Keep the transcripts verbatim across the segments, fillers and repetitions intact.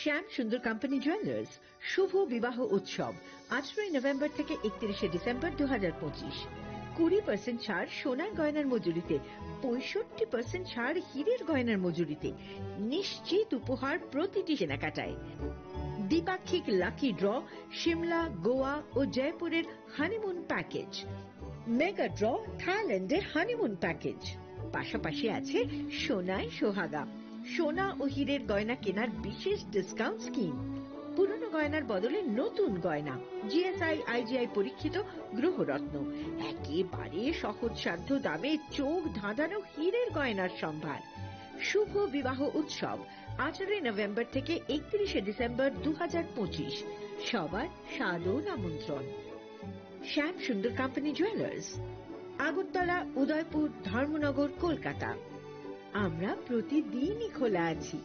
শ্যাম সুন্দর company jewellers শুভ বিবাহ উৎসব, আঠারোই নভেম্বর থেকে একত্রিশে ডিসেম্বর দু হাজার পঁচিশ। কুড়ি পার্সেন্ট ছাড় সোনার গয়নার মজুরিতে, পঁয়ষট্টি পার্সেন্ট ছাড় হীরের গয়নার মজুরিতে। নিশ্চিত উপহার প্রতিটি কেনাকাটায়। দ্বিপাক্ষিক লাকি ড্র, সিমলা, গোয়া ও জয়পুরের হানিমুন প্যাকেজ। মেগা ড্র, থাইল্যান্ডের হানিমুন প্যাকেজ। পাশাপাশি আছে সোনায় সোহাগা, সোনা ও হীরের গয়না কেনার বিশেষ ডিসকাউন্ট স্কিম। পুরনো গয়নার বদলে নতুন গয়না, জিএসআই আইজিআই পরীক্ষিত গ্রহরত্ন, একেবারে সহজসাধ্য দামে চোখ ধাঁধানো হীরের গয়নার সম্ভার। শুভ বিবাহ উৎসব, আঠারোই নভেম্বর থেকে একত্রিশে ডিসেম্বর দু হাজার পঁচিশ। সবার সাদর আমন্ত্রণ। শ্যাম সুন্দর কোম্পানি জুয়েলার্স, আগরতলা, উদয়পুর, ধর্মনগর, কলকাতা। আমরা প্রতিদিনই খোলা আছি।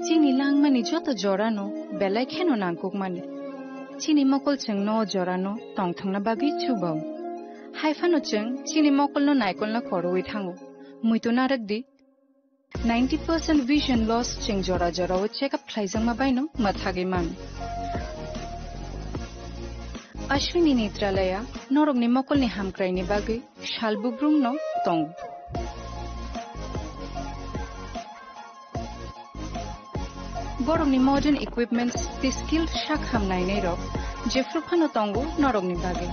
Chini langmani joto jorano belai kheno nangkukmani. Chini mokol chwngno o jorano tongthokna bagwi chubao. Hai phano chwng chini mokolno naikolna khorwi thango. Muitu narwk di. Ninety percent vision loss chwng jora jorao check up khlaijakma baino mwthagwi mano. Ashwini Netralaya norokni mokolni hamkraini bagwi sal bugrumno tongo. Borokni modern equipments tei skilled sak ham nainairok jephru phano tongo norokni bagwi.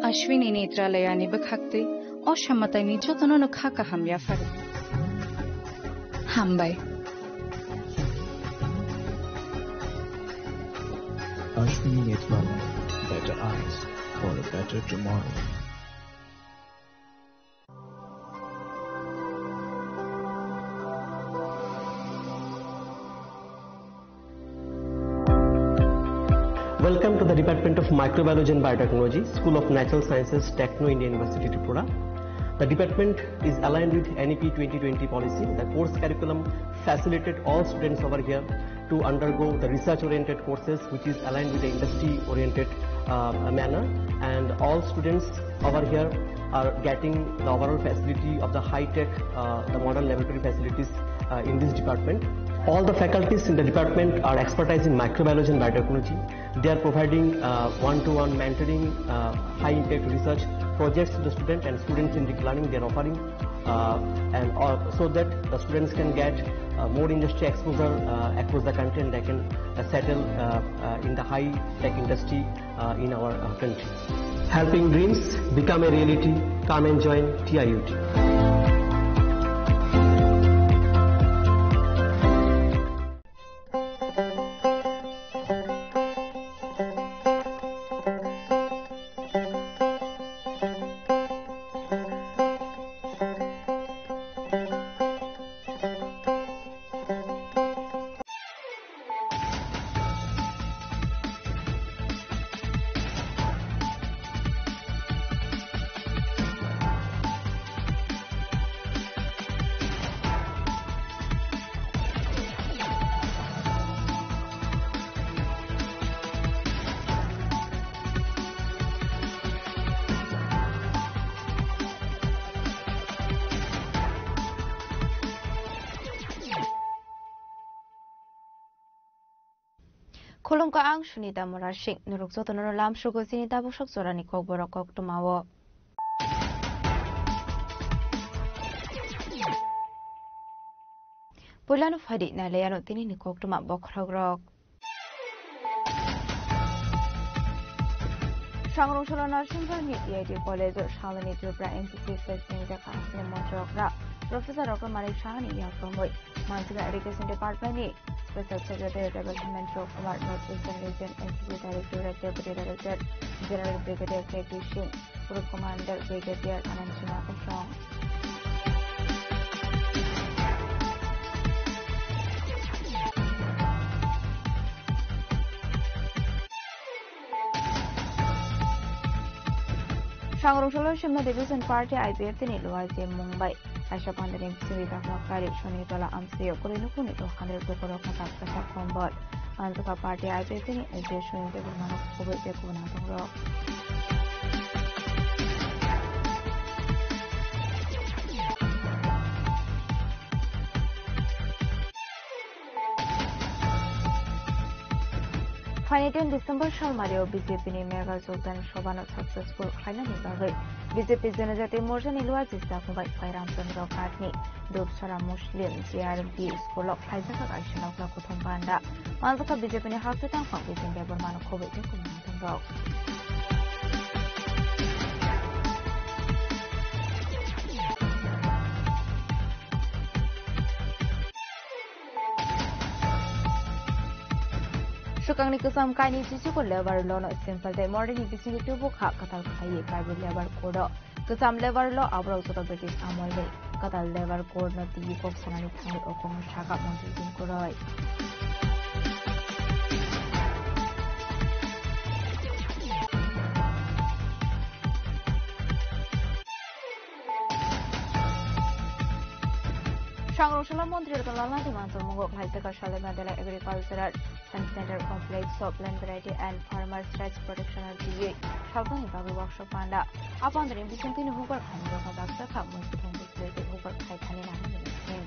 Ashwini Netralayani bwkhak tei o samataini jotono no kha kaham yapharo. Hambai. Ashwini Netralaya, better eyes for a better tomorrow. Welcome to the Department of Microbiology and Biotechnology, School of Natural Sciences, Techno India University, Tripura. The department is aligned with N E P twenty twenty policy. The course curriculum facilitate all students over here to undergo the research-oriented courses, which is aligned with the industry-oriented, uh, manner. And all students over here are getting the overall facility of the high-tech, uh, the modern laboratory facilities, uh, in this department. All the faculties in the department are expertise in microbiology and biotechnology. They are providing, uh, one-to-one mentoring, uh, high-impact research projects to the student and student-centric learning they are offering, uh, and, uh, so that the students can get, uh, more industry exposure, uh, across the country, and they can, uh, settle, uh, uh, in the high-tech industry, uh, in our, uh, country. Helping dreams become a reality. Come and join T I U T. Khulumkha, ang Sunita Murasing. Norok jotono lamsugo chini tabuk sok jorani kokborok koktwmao. Puilano phaidi nailaiano tinini koktwma bokhorokrok. Sangrong solo Narsingharni T I T College o salani Tripura N C C Fest singjak hasteni montri okra Professor Doctor Manik Sahani yakromwi mansiga Education Department ni Special Secretary Development Kumar, North Eastern Region N C C Directorate Deputy Director General Brigadier K P Singh, Group Commander Brigadier Anand Singh Akosong. Sangrong solo Shimla Division Party I P F T ni luai je Mumbai kaisa pandani bisingtwi dakno kari Sonitola amsio kwrwi nukhungni two hundred lukurokno tabjasa kombol. Manjukha party I P F T ni S D Sunil Debbarmano khobwi tei kubun adongrok. Phaini ten December salmario B J P ni mega jogdan sobhano successful khlainani bagwi B J P Janajati Morcha ni luaji Jakhumbai Sai Ramchandra Ghat ni Dubsara Muslim J R B school o khlaijak kaisa nokla kuthum panda. Manjukha B J P ni hakhe tangphang Bijin Debbarmano khobwi tei kubun adongrok. Swkangni kwcham kainwi chichiko lebar lono simple tei modern ni bisingo tubu kha kwtal khaiwi kaiwi lebar kodo. Kwcham lebar lo aborok joto British amolni kwtal lebar code no twiwi kok sanani thangwi o kokno sakha montri Jim Kuroi. Sangrong solo montri Ratan Lal Nadi manchar mungo khlaijak Salai Mandela Agricultural Science Center Complex o Plant Variety and Farmers Rights Protection twiwi salbani bagwi workshop panda. A pandani bisingtwini hukbar khainai rokno daksa kha mui kuthum bwswlwi tei hukbar khai thani nangmani bising.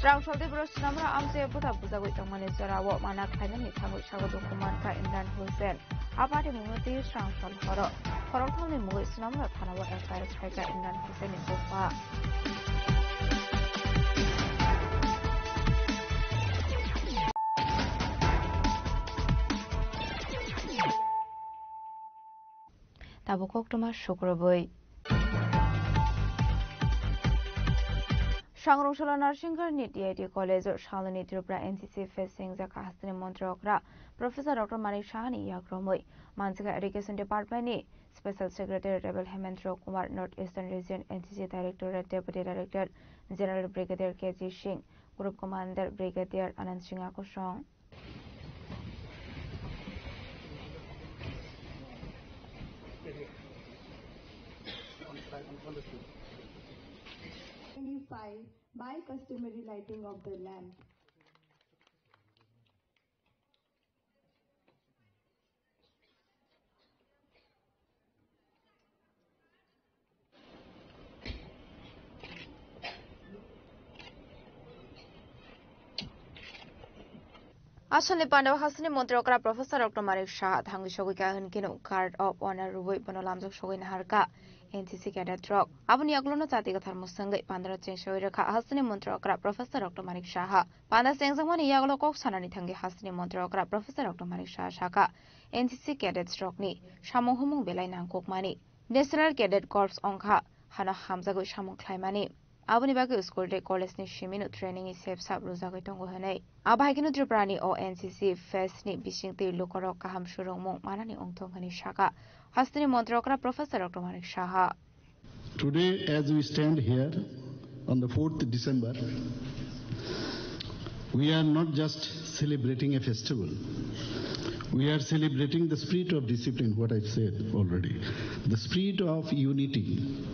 Srang soldi bro swnamra amchai buthap bujagwi tongmani jorao mana khlainani thangwi sago dukuman kha Imran Hussain. Abadi mungwi twi srang sal horo khorokthomni mungwi swnamra thanao F I R khaikha Imran Hussainni bupha. Tabuk koktwma sukrubwi. Sangrong solo Narsingharni T I T College o salani Tripura N C C Fest singjak hasteni montri okra Professor Doctor Manik Sahani yakromwi manjikha Education Department ni Special Secretary Rebel Hemendra Kumar, North Eastern Region N C C Directorate Deputy Director General Brigadier K G Singh, Group Commander Brigadier Anand Singh Akosong. Twenty-five, by customary lighting of the lamp. Aswkni pandao hasteni montri okra Professor Doctor Manik Saha thangwi sogwi kha hwn kheno Guard of Honor rwui bono lamjak sogwi naharkha N C C cadet rok. Aboni yagulono chati kwthar mwswngwi pandano chengsawi rwkha hasteni montri okra Professor Doctor Manik Saha. Panda chengjakmani yagulo kok sanani thangwi hasteni montri okra Professor Doctor Manik Saha sakha, N C C cadets rokni samung humung belai nangkukmani. National Cadet Corps wngkha hano hamjagwi samung khlaimani. Aboni bagwi school tei college ni simino training ni sep sap rwjagwi tongo hwnwi. Abo hai kheno Tripura ni o N C C fest ni bisingtwi lukurok kaham surungmung manani wngthok hwnwi sakha hasteni montri okra Professor Doctor Manik Saha. Today, as we stand here on the fourth December, we are not just celebrating a festival. We are celebrating the spirit of discipline, what I said already, the spirit of unity,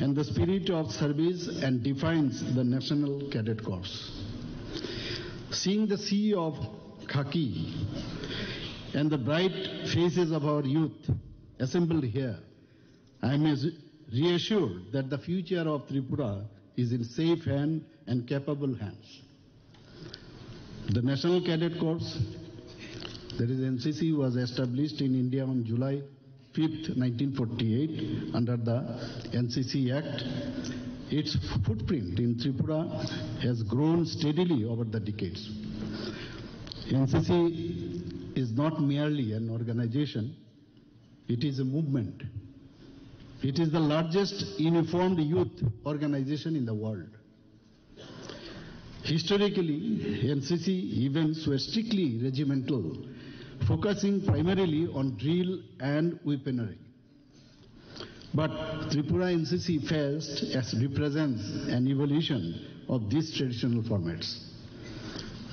and the spirit of service, and defines the National Cadet Corps. Seeing the sea of khaki and the bright faces of our youth assembled here, I am as-, reassured that the future of Tripura is in safe hand and capable hands. The National Cadet Corps, that is N C C, was established in India on July fifth, nineteen forty-eight, under the N C C Act, its footprint in Tripura has grown steadily over the decades. N C C is not merely an organization, it is a movement. It is the largest uniformed youth organization in the world. Historically, N C C events were strictly regimental, focusing primarily on drill and weaponry. But Tripura N C C Fest as represents an evolution of these traditional formats.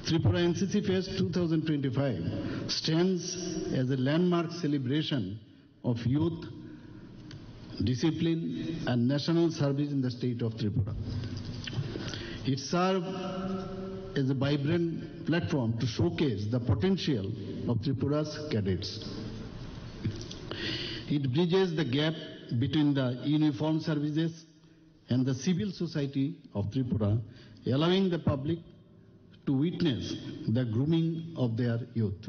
Tripura N C C Fest two thousand twenty-five stands as a landmark celebration of youth, discipline, and national service in the state of Tripura. It serves as a vibrant platform to showcase the potential of Tripura's cadets. It bridges the gap between the uniformed services and the civil society of Tripura, allowing the public to witness the grooming of their youth.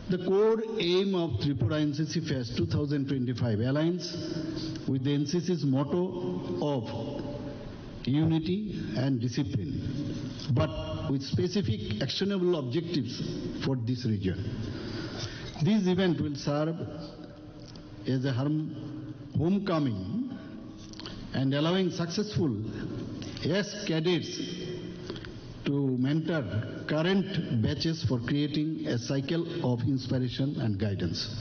The core aim of Tripura N C C Fest two thousand twenty-five aligns with the N C C's motto of unity and discipline, but with specific actionable objectives for this region. This event will serve as a harm-, homecoming and allowing successful ex-cadets to mentor current batches for creating a cycle of inspiration and guidance.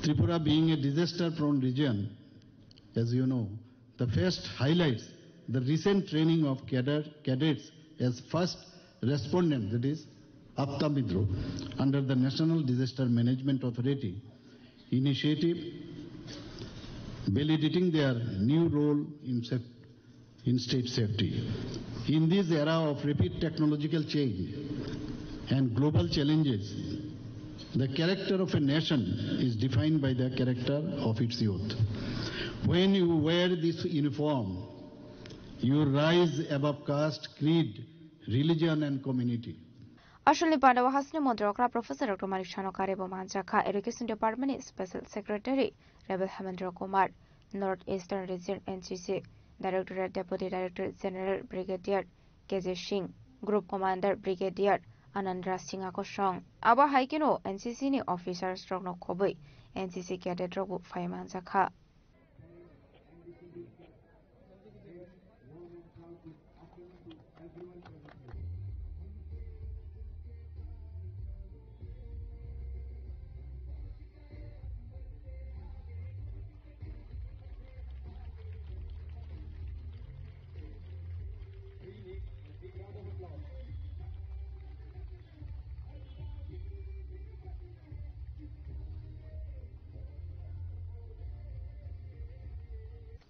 Tripura being a disaster-prone region, as you know, the fest highlights the recent training of cadre-, cadets as first respondent, that is, Apta Midro, under the National Disaster Management Authority initiative, validating their new role in saf-, in state safety. In this era of rapid technological change and global challenges, the character of a nation is defined by the character of its youth. When you wear this uniform, you rise above caste, creed, religion, and community. Aswlni panda o hasteni montri okra Professor Doctor Manik Sano kare bo manjakha, Education Department ni Special Secretary Rebel Hemendra Kumar, North Eastern Region N C C Directorate Deputy Director General Brigadier K J Singh, Group Commander Brigadier Anand Raj Singh Akosong. Abo hai kheno N C C ni officers rokno khobwi N C C cadet rokbo phai manjakha.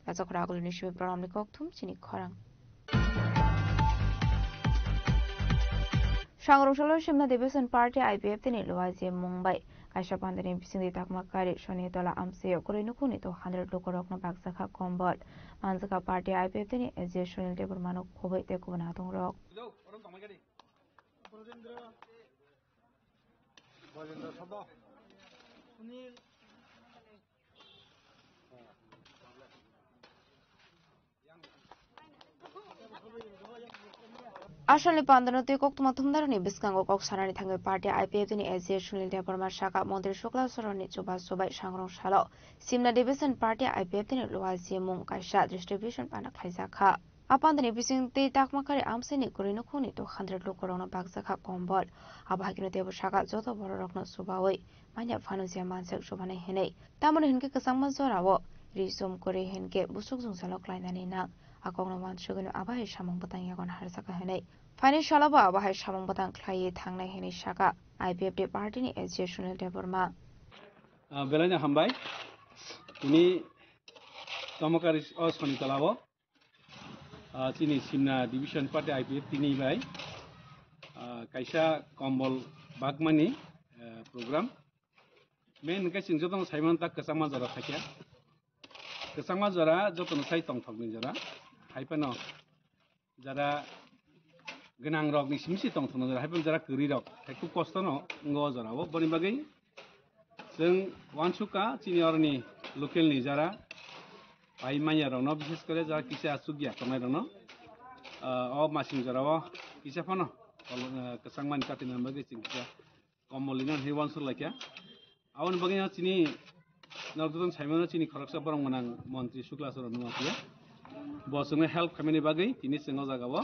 Lachakhor agulini simi program ni kokthum chini khorang. Sangrong salo Simna Division Party I P F T ni luaji mung bai kaisa pandani bisingtwi takma kari Soni Tola amsio kwrwi nukhungni two hundred lukurokno bakjakha kombol. Manjakha party I P F T ni A G Sunil Debbarmano khobwi tei kubun hatongrok. Asalni pandano twi koktwma thumnarokni bwskango kok sanani thangwi party I P F T ni A G Sunil Debbarma saka Montri Shukla Soronni chubachu bai sangrong salo Simna Division Party I P F T ni luaji mung kaisa distribution pana khlaijakha. A pandani bising tei takma kari amsini kwrwi nukhungni two hundred lukurokno bakjakha kombol. Abo hai kheno teibo saka joto bororokno chubawi manya phano je mansak chubanai hinwi. Tamoni hinkhe kwchangma jorao ri chum kwrwi hinkhe busuk jwngjalo klainani nang. A kokno uansugwino abo hai samung bwtang yago naharjakha hinwi. Phaini salobo abo hai samung bwtang khlaiwi thangnai hinwi saka I P F T party ni A G Sunil Debbarma. Ah, belaino hambai. Tini tomokari o Sonitolao, ah, chini Simna Division Party I P F T ni bai, ah, kaisa kombol bakmani, ah, program. Main hwnkhe chwng jotono saiman ta kwchangma jora thakya. Kwchangma jora jotono sai tongthokni jora. Hai phano jara gwnang rokni simi si tongthokno jora, hai phano jara kwrwi rok hai khub kosto no wngo o jora o. Boni bagwi Chwng uansukha chini oroni local ni jara pai manya rokno, bishes kore jara kisa achukya tongnai rokno, ah, o masing jora o kisa phano kol-, ah, kwchangmani katina bagwi chwng kisa kombol rina hinwi uansuk laikha. Aboni bagwi no chini norok jotono saimano chini khoroksa borok gwnang montri Sukla Charan Nuatia. Bo chwngno help khaimani bagwi tini chwng o jaga o,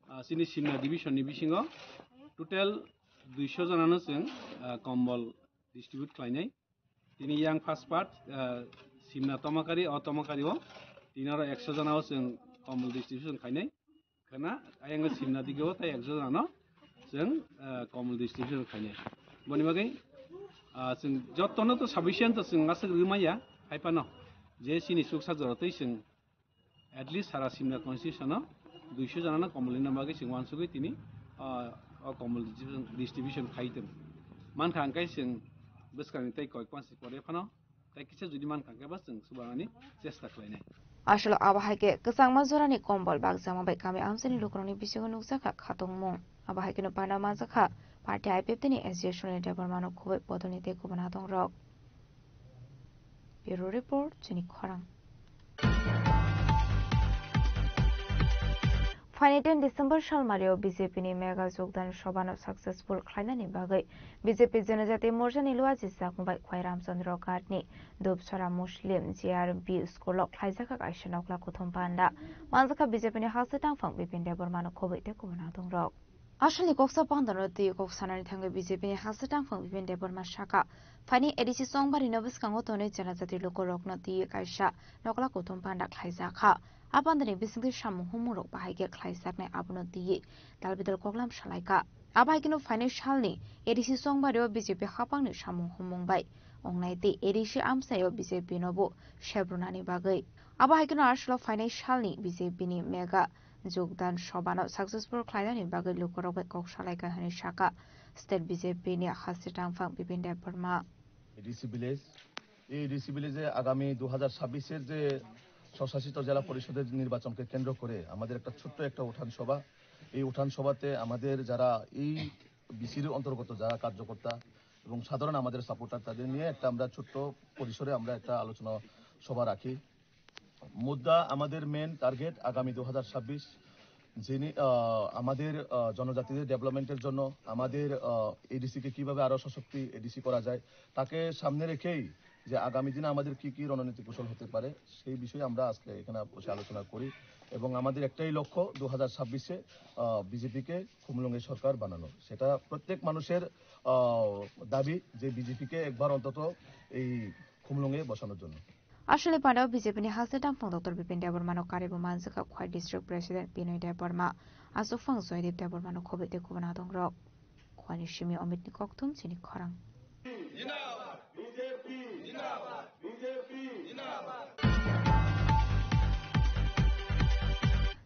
ah, chini Simna division ni bisingo total duiso jona no chwng, ah, kombol distribute khlainai. Tini yang first part, ah, Simna Tomakari, o Tomakari o tini oro ekso jona o chwng kombol distribution khainai. Khana ayang Simna dige o tai ekso jona no chwng, ah, kombol distribution khainai. Boni bagwi, ah, chwng jotono to sufficient to chwng aswk rwmaya, hai phano je chini chuksa jora twi chwng at least sara Simna constitution o duiso jona no kombol rina bagwi chwng uansugwi tini, ah, o kombol distribution, distribution khai tong. Mankha hwnkhe chwng bwskangni tei koi pansi pore phano tei kisa jodi mankha hwnkhe bo chwng subarnani chesta khlainai. Aswk abo hai khe kwchangma jorani kombol bakjakma bai kami amchaini lukurokni bisingo nukjakha khatungmung. Abo hai kheno panda manjakha party I P F T ni S J Sunil Debbarmano khoboi bodolni tei kubun hatongrok. Bureau Report, chini khorang. Phaini ten December salmario B J P ni mega jogdan sobhano successful khlainani bagwi B J P Janajati Morcha ni luaji chakmung bai Khwai Ramchandra Ghat ni Dubsora Muslim G R B school o khlaijak kaisa nokla kuthum panda. Manjakha B J P ni haksa tangphang Bipin Debbarmano khoboi tei kubun hatongrok. Aswkni koksa pandano twi kok sanani thangwi B J P ni haksa tangphang Bipin Debbarma sakha, phaini A D C chongbarino bwskango tonwi janajati lukurokno twi kaisa nokla kuthum panda khlaijakha. A pandani bisingtwi samung humungrok bahai khe khlaijaknai abono twiwi dalbidal koklam salaikha. Abo hai kheno phainai salni A D C chongbario B J P hapangni samung humung bai wngnai tei A D C amchaio B J P nobo sebrunani bagwi. Abo hai kheno aswlo phainai salni B J P ni mega jogdan sobhano successful khlainani bagwi lukurok bai kok salaikha hwnwi sakha State B J P ni haksa tangphang Bipin Debbarma. A D C village, এই A D C village এ আগামী দু হাজার ছাব্বিশ এর যে স্বশাসিত জেলা পরিষদের নির্বাচনকে কেন্দ্র করে আমাদের একটা ছোট্ট একটা উঠান সভা। এই উঠান সভাতে আমাদের যারা এই বিসির অন্তর্গত যারা কার্যকর্তা এবং সাধারণ আমাদের সাপোর্টার, তাদের নিয়ে একটা আমরা ছোট্ট পরিসরে আমরা একটা আলোচনা সভা রাখি। মুদ্রা আমাদের মেন টার্গেট আগামী দু হাজার ছাব্বিশ, যিনি, আহ, আমাদের, আহ, জনজাতিদের ডেভেলপমেন্টের জন্য আমাদের, আহ, এডিসি কে কিভাবে আরো সশক্তি এডিসি করা যায়, তাকে সামনে রেখেই যে আগামী দিনে আমাদের কি কি রণনীতি কৌশল হতে পারে, সেই বিষয়ে আমরা আজকে এখানে বসে আলোচনা করি। এবং আমাদের একটাই লক্ষ্য, দু হাজার ছাব্বিশে, আহ, বিজেপিকে খুমলুঙে সরকার বানানো। সেটা প্রত্যেক মানুষের, আহ, দাবি যে বিজেপিকে একবার অন্তত এই খুমলুঙে বসানোর জন্য। Aswkni pandao B J P ni haksa tangphang Doctor Bipin Debbarmano karibo manjakha Khwai District President Binoy Debbarma, aswk phang Joydeep Debbarmano khoboi tei kubun hatongrok. Khwani simi Omitni kokthum chini khorang.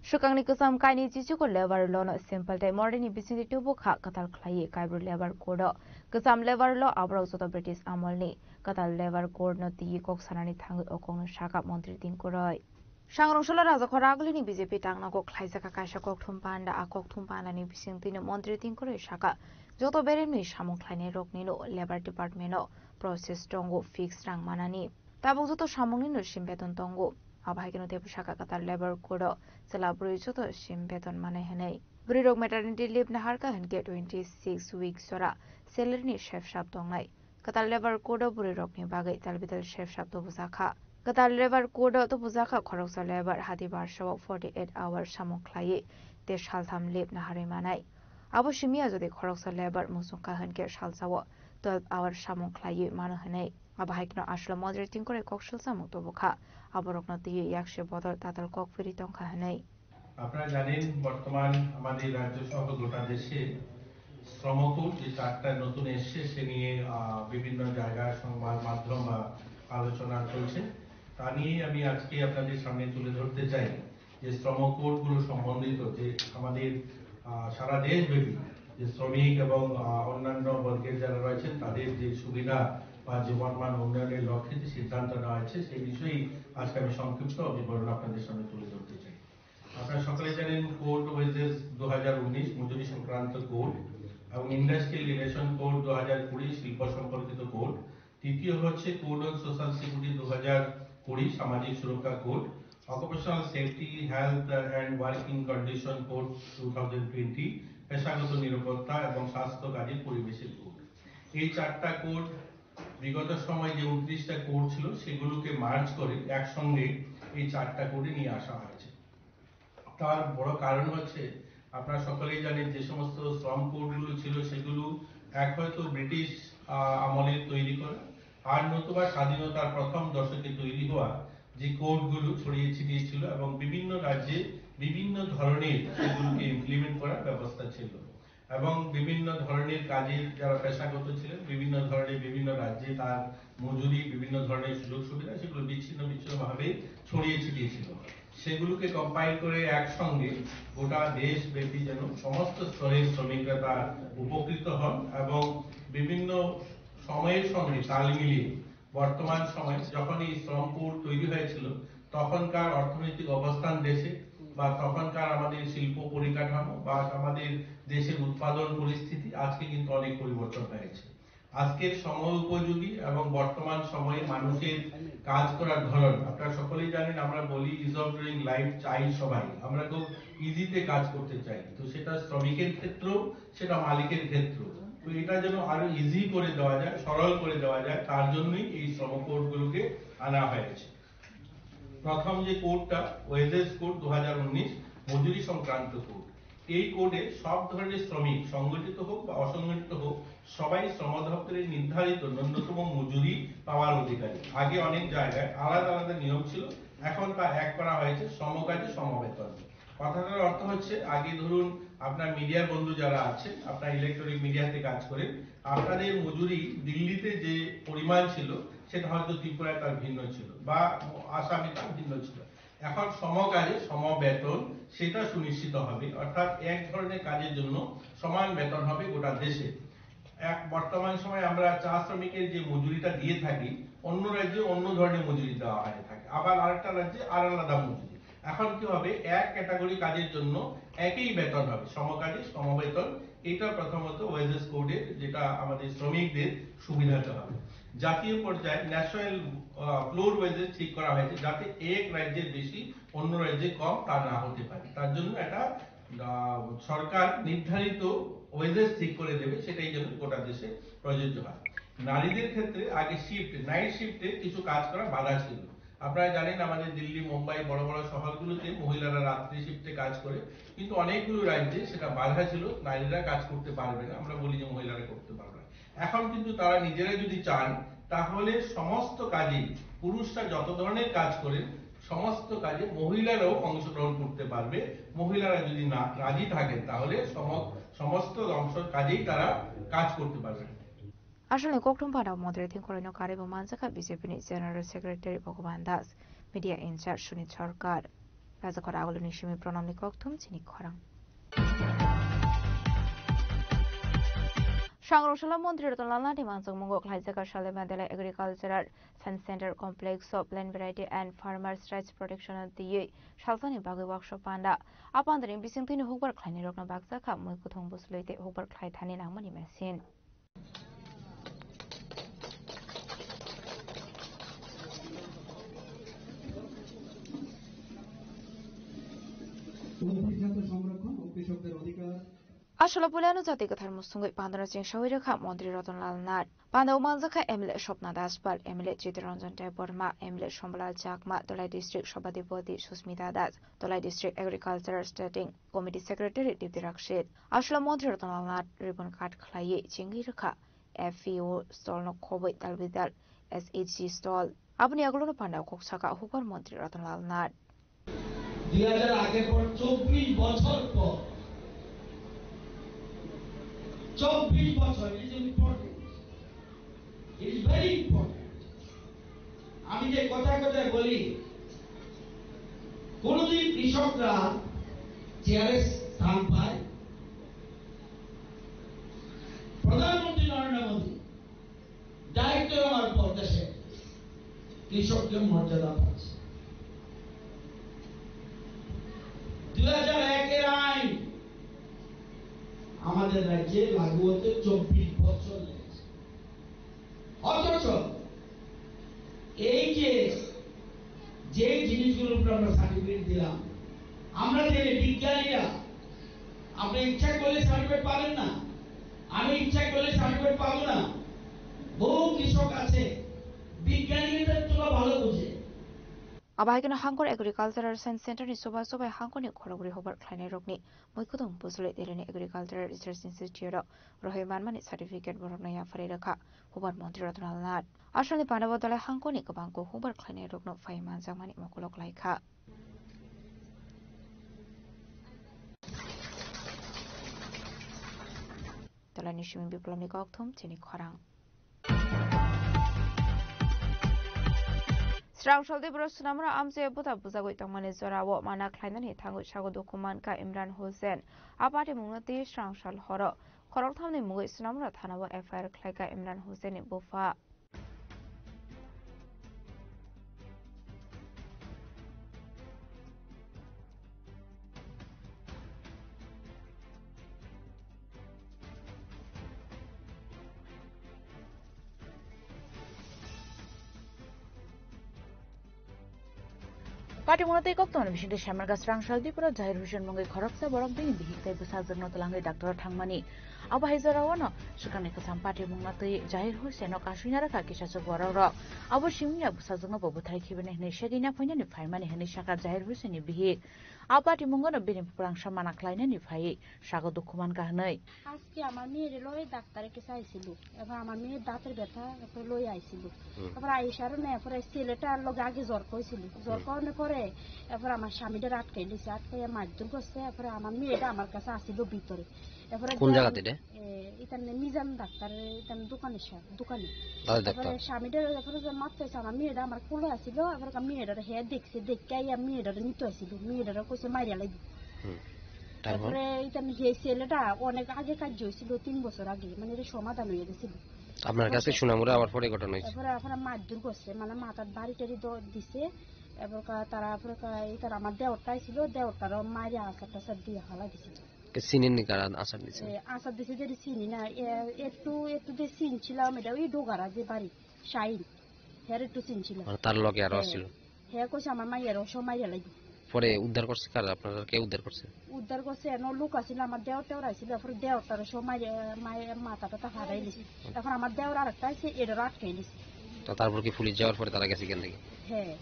Swkangni kwcham kainwi chichugo lebar law no simple tei modern ni bisingtwi tubukha kwtal khlaiwi Kaibru lebar code o kwcham lebar law aborok joto British amolni kwtal lebar code no twiwi kok sanani thangwi o kokno sakha montri Tinkuroi. Sangrong solo rajakhor agulini B J P tangnago khlaijakha kaisa kokthum panda. A kokthum pandani bisingtwino montri Tinkuroi sakha, joto beremni samung khlainairoknino labour department-o process tongo fix rang manani. Tabuk joto samungnino sim beton tongo. Abo hai kheno teibo sakha kwtal labour code-o chwla bwrwi joto sim beton manai hwnwi. Bwrwirok maternity leave naharkha hwnkhe twenty six weeks jora salary-ni sepsap tongnai. Kwtal labour code-o bwrwirokni bagwi talbital sepsap tubujakha. Kwtal labour code-o tubujakha khoroksa labour hati barsao forty eight hour samung khlaiwi tei saltham leave naharwi manai. Abo simi jodi khoroksa labour muchungkha hwnkhe salsao twelve hour samung khlaiwi mano hwnwi. Abo hai kheno aswlo montri Tinkuroi kok salsamung tubukha. Aborokno twiwi yakse bodol tatal kok phiri tongkha hwnwi. আপনারা জানেন, বর্তমান আমাদের রাজ্য সহ গোটা দেশে শ্রম কোড যেটা একটা নতুন এসছে, সে নিয়ে, আহ, বিভিন্ন জায়গায় সংবাদ মাধ্যম বা আলোচনা চলছে। তা নিয়ে আমি আজকে আপনাদের সামনে তুলে ধরতে চাই যে শ্রম কোডগুলো সম্বন্ধিত যে আমাদের, আহ, সারা দেশব্যাপী যে শ্রমিক এবং, আহ, অন্যান্য বর্গের যারা রয়েছেন, তাদের যে সুবিধা বা জীবনমান উন্নয়নের লক্ষ্যে যে সিদ্ধান্ত নেওয়া হয়েছে, সেই বিষয়েই আজকে আমি সংক্ষিপ্ত বিবরণ আপনাদের সামনে তুলে ধরতে চাই। আপনারা সকলে জানেন, কোড ওয়েজেস দু হাজার উনিশ, মজুরি সংক্রান্ত কোড, এবং ইন্ডাস্ট্রিয়াল রিলেশন কোড দু হাজার কুড়ি, শিল্প সম্পর্কিত কোড। তৃতীয় হচ্ছে কোড অন সোশ্যাল সিকিউরিটি দু হাজার কুড়ি, সামাজিক সুরক্ষা code. Occupational safety, health and working condition code two thousand twenty, পেশাগত নিরাপত্তা এবং স্বাস্থ্য কাজের পরিবেশের কোড। এই চারটা কোড বিগত সময় যে ঊনত্রিশটা কোড ছিল, সেগুলোকে মার্জ করে একসঙ্গে এই চারটা কোডে নিয়ে আসা হয়েছে। তার বড় কারণ হচ্ছে, আপনারা সকলেই জানেন, যে সমস্ত শ্রম কোডগুলো ছিল, সেগুলো এক হয়তো ব্রিটিশ, আহ, আমলে তৈরি করা, আর নতুবা স্বাধীনতার প্রথম দশকে তৈরি হওয়া যে কোডগুলো ছড়িয়ে ছিটিয়ে ছিল এবং বিভিন্ন রাজ্যে বিভিন্ন ধরনের সেগুলোকে ইমপ্লিমেন্ট করার ব্যবস্থা ছিল। এবং বিভিন্ন ধরনের কাজের যারা পেশাগত ছিলেন, বিভিন্ন ধরনের বিভিন্ন রাজ্যে তার মজুরি, বিভিন্ন ধরনের সুযোগ সুবিধা, সেগুলো বিচ্ছিন্ন বিচ্ছিন্নভাবে ছড়িয়ে ছিটিয়ে ছিল। সেগুলোকে কম্পাইল করে একসঙ্গে গোটা দেশব্যাপী যেন সমস্ত স্তরের শ্রমিকরা তার উপকৃত হন এবং বিভিন্ন সময়ের সঙ্গে তাল মিলিয়ে বর্তমান সময়ে যখন এই শ্রম কোড তৈরি হয়েছিল, তখনকার অর্থনৈতিক অবস্থান দেশে বা তখনকার আমাদের শিল্প পরিকাঠামো বা আমাদের দেশের উৎপাদন পরিস্থিতি আজকে কিন্তু অনেক পরিবর্তন হয়েছে। আজকের সময় উপযোগী এবং বর্তমান সময়ে মানুষের কাজ করার ধরন, আপনারা সকলেই জানেন, আমরা বলি ইজ অফ ডুইং লাইফ চাই সবাই, আমরা খুব ইজিতে কাজ করতে চাই। তো সেটা শ্রমিকের ক্ষেত্রেও, সেটা মালিকের ক্ষেত্রেও। তো এটা যেন আরো ইজি করে দেওয়া যায়, সরল করে দেওয়া যায়, তার জন্যই এই শ্রম কোডগুলোকে আনা হয়েছে। প্রথম যে কোডটা, ওয়েজেস কোড দু হাজার উনিশ, মজুরি সংক্রান্ত কোড। এই কোডে সব ধরনের শ্রমিক, সংগঠিত হোক বা অসংগঠিত হোক, সবাই শ্রম দপ্তরের নির্ধারিত ন্যূনতম মজুরি পাওয়ার অধিকারী। আগে অনেক জায়গায় আলাদা আলাদা নিয়ম ছিল, এখন তা এক করা হয়েছে, সমকাজে সমবেতন। কথাটার অর্থ হচ্ছে, আগে ধরুন, আপনার মিডিয়া বন্ধু যারা আছেন, আপনার ইলেকট্রনিক মিডিয়াতে কাজ করেন, আপনাদের মজুরি দিল্লিতে যে পরিমাণ ছিল, সেটা হয়তো ত্রিপুরায় তার ভিন্ন ছিল বা আসামে তার ভিন্ন ছিল। এখন সমকাজে সমবেতন, সেটা সুনিশ্চিত হবে, অর্থাৎ এক ধরনের কাজের জন্য সমান বেতন হবে গোটা দেশে। এক বর্তমান সময়ে আমরা চা শ্রমিকের যে মজুরিটা দিয়ে থাকি, অন্য রাজ্যে অন্য ধরনের মজুরি দেওয়া হয়ে থাকে, আবার আরেকটা রাজ্যে আর আলাদা মজুরি। এখন কি হবে, এক ক্যাটাগরি কাজের জন্য একই বেতন হবে, সমকাজে সমবেতন। এটা প্রথমত ওয়েজেস কোডের, যেটা আমাদের শ্রমিকদের সুবিধাতে হবে। জাতীয় পর্যায়ে ন্যাশনাল ফ্লোর ওয়েজেস ঠিক করা হয়েছে, যাতে এক রাজ্যের বেশি অন্য রাজ্যে কম তা না হতে পারে। তার জন্য একটা আহ, সরকার নির্ধারিত ওয়েজেস ঠিক করে দেবে, সেটাই যেন গোটা দেশে প্রযোজ্য হয়। নারীদের ক্ষেত্রে আগে শিফট, নাইট শিফটে কিছু কাজ করা বাধা ছিল। আপনারা জানেন, আমাদের দিল্লি, মুম্বাই, বড় বড় শহরগুলোতে মহিলারা রাত্রি শিফটে কাজ করে, কিন্তু অনেকগুলো রাজ্যে সেটা বাধা ছিল, নারীরা কাজ করতে পারবে না, আমরা বলি যে মহিলারা করতে পারবে না। এখন কিন্তু তারা নিজেরা যদি চান, তাহলে সমস্ত কাজে, পুরুষরা যত ধরনের কাজ করেন, সমস্ত কাজে মহিলারাও অংশগ্রহণ করতে পারবে। মহিলারা যদি না রাজি থাকেন, তাহলে সম-, সমস্ত অংশ কাজেই তারা কাজ করতে পারবেন। Aswkni kokthum phano montri thwngkhorino karwi bo manjakha B J P ni General Secretary Bhagavan Das, Media in charge Sunit Sarkar. Rajakhor aguluni simi Pranamni kokthum chini khorang. Sangrong salo montri Ratan Lal Nath ni manjakmungo khlaijak Salai Mandela Agricultural Science Center Complex o Plant Variety and Farmers Rights Protection o twiwi salsani bagwi workshop panda. A pandani bisingtwino hukbar khlainai rokno bakjakha mui kuthung bwswlwi tei hukbar khlai thani nangmani machine. উদ্ভিদজাত সংরক্ষণ ও কৃষকদের অধিকার। Aswkno puilano jati kwthar musungwi pandano chengsawi rwkha Montri Ratan Lal Nath. Pandao manjakha M L A Swapna Das Pal, M L A Chittaranjan Debbarma, M L A Sombolal Chakma, Dholai District Sabhapati Susmita Das, Dholai District Agricultural Standing Committee Secretary Dipti Rakshit. Aswkno Montri Ratan Lal Nath ribbon cut khlaiwi chengwi rwkha F P O stall no khobwi dalbidal S H G stall. Aboni yagulono pandao kok saka hukbar Montri Ratan Lal Nath. দুই হাজার আগের পর চব্বিশ বছর পর, চব্বিশ বছর, it is important, it is very important. আমি যে কথা কথা বলি, কোনোদিন কৃষকরা চেয়ারে স্থান পায়? প্রধানমন্ত্রী নরেন্দ্র মোদী দায়িত্ব নেওয়ার পর দেশে কৃষকদের মর্যাদা পাচ্ছে। দুই হাজার একের আইন, আমাদের রাজ্যে লাগু হতে চব্বিশ বছর লেগেছে। অথচ এই যে, যে জিনিসগুলোর উপর আমরা সার্টিফিকেট দিলাম, আমরা যে বিজ্ঞানীরা, আপনি ইচ্ছা করলে সার্টিফিকেট পাবেন না, আমি ইচ্ছা করলে সার্টিফিকেট পাবো না। বহু কৃষক আছে, বিজ্ঞানীদের তুলনা ভালো বুঝে। Abo hai kheno Hangkor Agricultural Science Center ni chubachu bai Hangkor ni khorokbrwi hubar khlainai rokni muikwthwng Bujuli Delhi ni Agricultural Research Institute o rohoi manmani certificate borokno yapharwi rwkha hubar montri Ratan Lal Nath. Asalni panda bodolai Hangkor ni kwbangkuk hubar khlainai rokno phai manjakmani mukulok laikha. Tolani simi Biplobni kokthum chini khorang. Srangsal Tripura Sonamura amchoi buta bujagwi tongmani jorao mana khlainani thangwi sago dukhu mankha Imran Hussain. A party mungno twi srangsal horo khoroktham ni mungwi Sonamura thanao F I R khlaikha Imran Hussain ni bupha. Party mungno twi kok tongmani bisingtwi Samarga Srangsal Tripura Jahir Hussain mungwi khoroksa borok bini bihik tei bwsajwkno twlangwi doctor-o thangmani. Abo hai jorao no swkangni kwcham party mungno twi Jahir Hussaino kasui narwkha kisachwk borok rok. Abo simi ya bwsajwkno bo bwthai khibini hwnwi segwi naphainani phaimani hwnwi sakha Jahir Hussainni bihik. A party mungo no bini bwrangsa mana khlainani phaiwi sago dukhu mankha hwnwi. আজকে আমার মেয়েরে লয়ে ডাক্তারের কাছে আইছিল, এবার আমার মেয়ের দাঁতের ব্যথা, এরপরে লয়ে আইছিল। হুম। তারপরে আইসার না, এরপরে ছেলেটার লগে আগে জ্বর হয়েছিল, জ্বর হুম। করানোর পরে এরপরে আমার স্বামীটা আটকাই দিছে, আটকাইয়া মারধর করছে। এরপরে আমার মেয়েটা আমার কাছে আসিল ভিতরে, এরপরে কোন যাই জায়গাতে এটা? এ, এটা নে মিজান ডাক্তার, এটা নে দোকানের সাথে, দোকানে। দাঁতের ডাক্তার। এরপরে স্বামীটা এরপরে যে মারতে হয়েছে, আমার মেয়েটা আমার কোলে আসিল, এবার মেয়েটার হে দেখছে, দেখে আইয়া মেয়েটার নিতে আসিল, মেয়েটার কইছে মারিয়া লাগবে। হুম। তারপর? তারপরে এটা নে হে ছেলেটা অনেক আগে কাজ হয়েছিল, তিন বছর আগে, মানে এটা সমাধান হয়ে গেছিল। আপনার কাছে তারপরে সুনামুরা আবার পরে ঘটনা হয়েছে। এরপরে, এরপরে মারধর করছে, মানে মাথার বাড়ি টাড়ি দ-, দিছে। এবার কা-, তারা, এরপরে কা-, এই তারা আমার দেওরটা ছিল, দেওরটারও মারি আসার টাসার দিয়ে হালা দিছিল। কে চিনেননি কারা আসার দিছে? এ, আসার দিছে যে চিনি না, এ, একটু, একটু যে চিনছিলাম, এটা ওই ডোগারা যে বাড়ি, শাইন, হের একটু চিনছিলাম। মানে তার লগে আরো হ্যাঁ। আসছিল? হে কইছে আমার মাইয়ার অসহ মাইয়া লাগি। পরে উদ্ধার করছে কারা? আপনারা কে উদ্ধার করছে? উদ্ধার করছে, এনো লোক আছিল, আমার দেওর টেওর আছিল, এরপরে দেওর তার সব মাইয়া, মাইয়া মাথা টাথা ফাটাই দিছে। এখন আমার দেওর আরেকটা আছে, এটা আটকাই দিছে। তো তারপর কি পুলিশ যাওয়ার পরে তারা গেছে এখান থেকে? হ্যাঁ।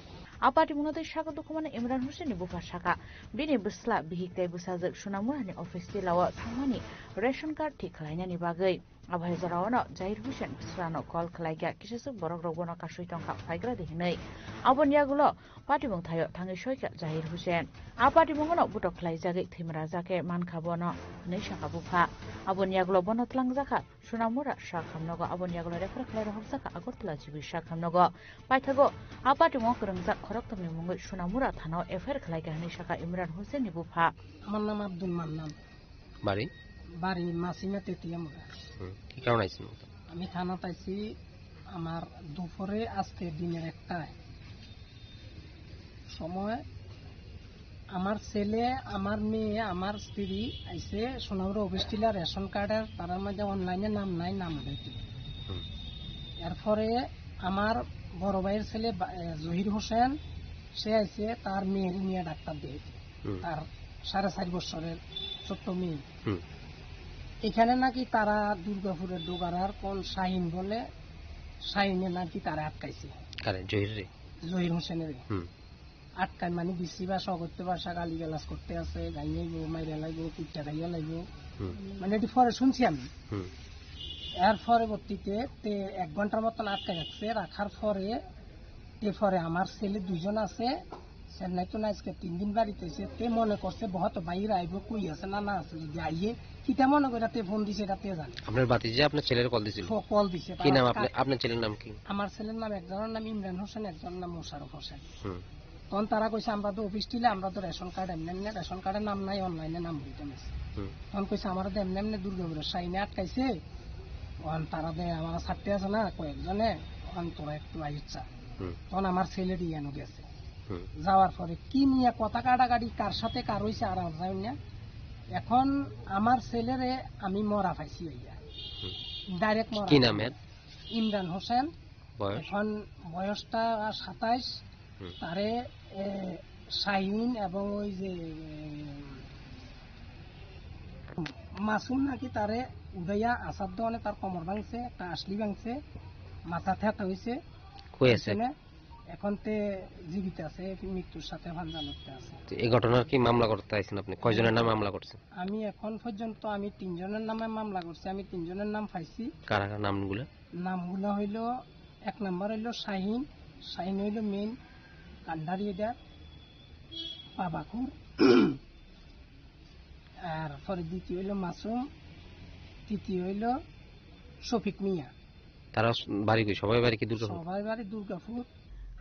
A party mungno twi sago dukhu mani Imran Hussainni bupha sakha, bini bwsla bihik tei bwsajwk Sonamurani office tilao thangmani ration card thik khlainani bagwi. Abo hai jorao no Jahir Hussain bwsano call khlaikha, kisaswk borok rok bono kasui tongkha, phaigra di hinwi. Aboni yagulo patimung thaio thangwi soikha Jahir Hussain. A patimungo no butok khlaijagwi thwimra jake mankha bono hinwi sakha bupha. Aboni yagulo bono twlangjakha Sonamura sak hamnogo, aboni yagulo refer khlai rohorjakha Agartala G B sak hamnogo. Paithago a patimungo kwrwngjak khorokthomni mungwi Sonamura thanao F I R khlaikha hinwi sakha Imran Hussainni bupha. আমার নাম আব্দুল মান্নান। বাড়ি? বাড়ি মাসিমা তেতিয়ামুড়া। হুম, কি কারণে আইছেন মূলত? আমি থানাত আইছি আমার দুপুরে আজকে দিনের একটায় সময় আমার ছেলে, আমার মেয়ে, আমার স্ত্রী আইছে সোনামুড়া অফিস টিলা রেশন কার্ডের তারার মধ্যে অনলাইনে নাম নাই, নাম উঠাইতে। হুম। এরপরে আমার বড় ভাইয়ের ছেলে বা-, এ, জহির হোসেন, সে আইছে তার মেয়ের নিয়ে ডাক্তার দেখাইতে। হুম। তার সাড়ে চার বছরের ছোট্ট মেয়ে। হুম। এখানে নাকি তারা দুর্গাপুরের ডোগারার কোন শাহিন বলে, শাহিনে নাকি তারা আটকাইছে। কারে? জহিররে? জহির হোসেনের। হুম। আটকায় মানে বিশ্রী ভাষা করতে ভাষা গালিগালাজ করতে আছে, গাইয়াইবো, মাইরা লাইবো, কুট্টা খাইয়া লাইবো। হুম। মানে এটি পরে শুনছি আমি। হুম। এর পরবর্তীতে তে এক ঘন্টার মতন আটকে রাখছে, রাখার পরে তে পরে আমার ছেলে দুইজন আছে, চেন্নাই তো না আজকে তিন দিন বাড়িতে এসে তে মনে করছে বহুত বাইরে আইবো, কই আছে না না আছে, যদি আইয়ে কিতা মনে করে তে ফোন দিছে, এটা তে জানে। আপনার ভাতিজা আপনার ছেলের কল দিছিল? ফো-, কল দিছে। কি তারা নাম কা-, আপনি, আপনার ছেলের নাম কি? আমার ছেলের নাম একজনের নাম ইমরান হোসেন, একজনের নাম মোশাররফ হোসেন। হুম। তখন তারা কইছে, "আমরা তো অফিস টিলে, আমরা তো রেশন কার্ড এমনি এমনি, রেশন কার্ডের নাম নাই, অনলাইনে নাম দিতে গেছে।" হুম। তখন কইছে, "আমার তো এমনি এমনি দুর্গাপুরের শাহিনে আটকাইছে, ওখান তারা দে আমার ছাড়তে আছে না কয়েকজনে, ওখান তোরা একটু আইচ্ছা।" হুম। তখন আমার ছেলেটি এনে গেছে। হুম। যাওয়ার পরে কি নিয়ে কথা কাটাকাটি, কার সাথে কার হইছে আর আমরা জানি না। এখন আমার ছেলেরে আমি মরা পাইছি হইয়া। ডাইরেক্ট মরা। কি নাম এর? ইমরান হোসেন। বয়স? এখন বয়সটা সাতাইশ। হুম। তারে, এ, শাহিন এবং ওই যে, এ, মাসুম নাকি তারে উদাইয়া আসার দোকানে তার কোমর ভাঙছে, একটা আসলি ভাঙছে, মাথা থেতা হইছে। কই আছে? এখানে এখন তে জীবিত আছে, মৃত্যুর সাথে পাঞ্জা লড়তে আছে। তো এই ঘটনার কি মামলা করতে আইছেন আপনি? কয়জনের নামে মামলা করছেন? আমি এখন পর্যন্ত আমি তিনজনের নামে মামলা করছি, আমি তিনজনের নাম পাইছি। কারা কারা নামগুলো? নামগুলো হইলো, এক নাম্বার হইলো শাহিন, শাহিন হইলো মেইন কান্ডারি, এটা পাবাকুর। আর পরে দ্বিতীয় হইলো মাসুম, তৃতীয় হইলো শফিক মিয়া। তারা স-, বাড়ি কই? সবাই বাড়ি কি দুর্গাপুর? সবাই বাড়ি Durgapur.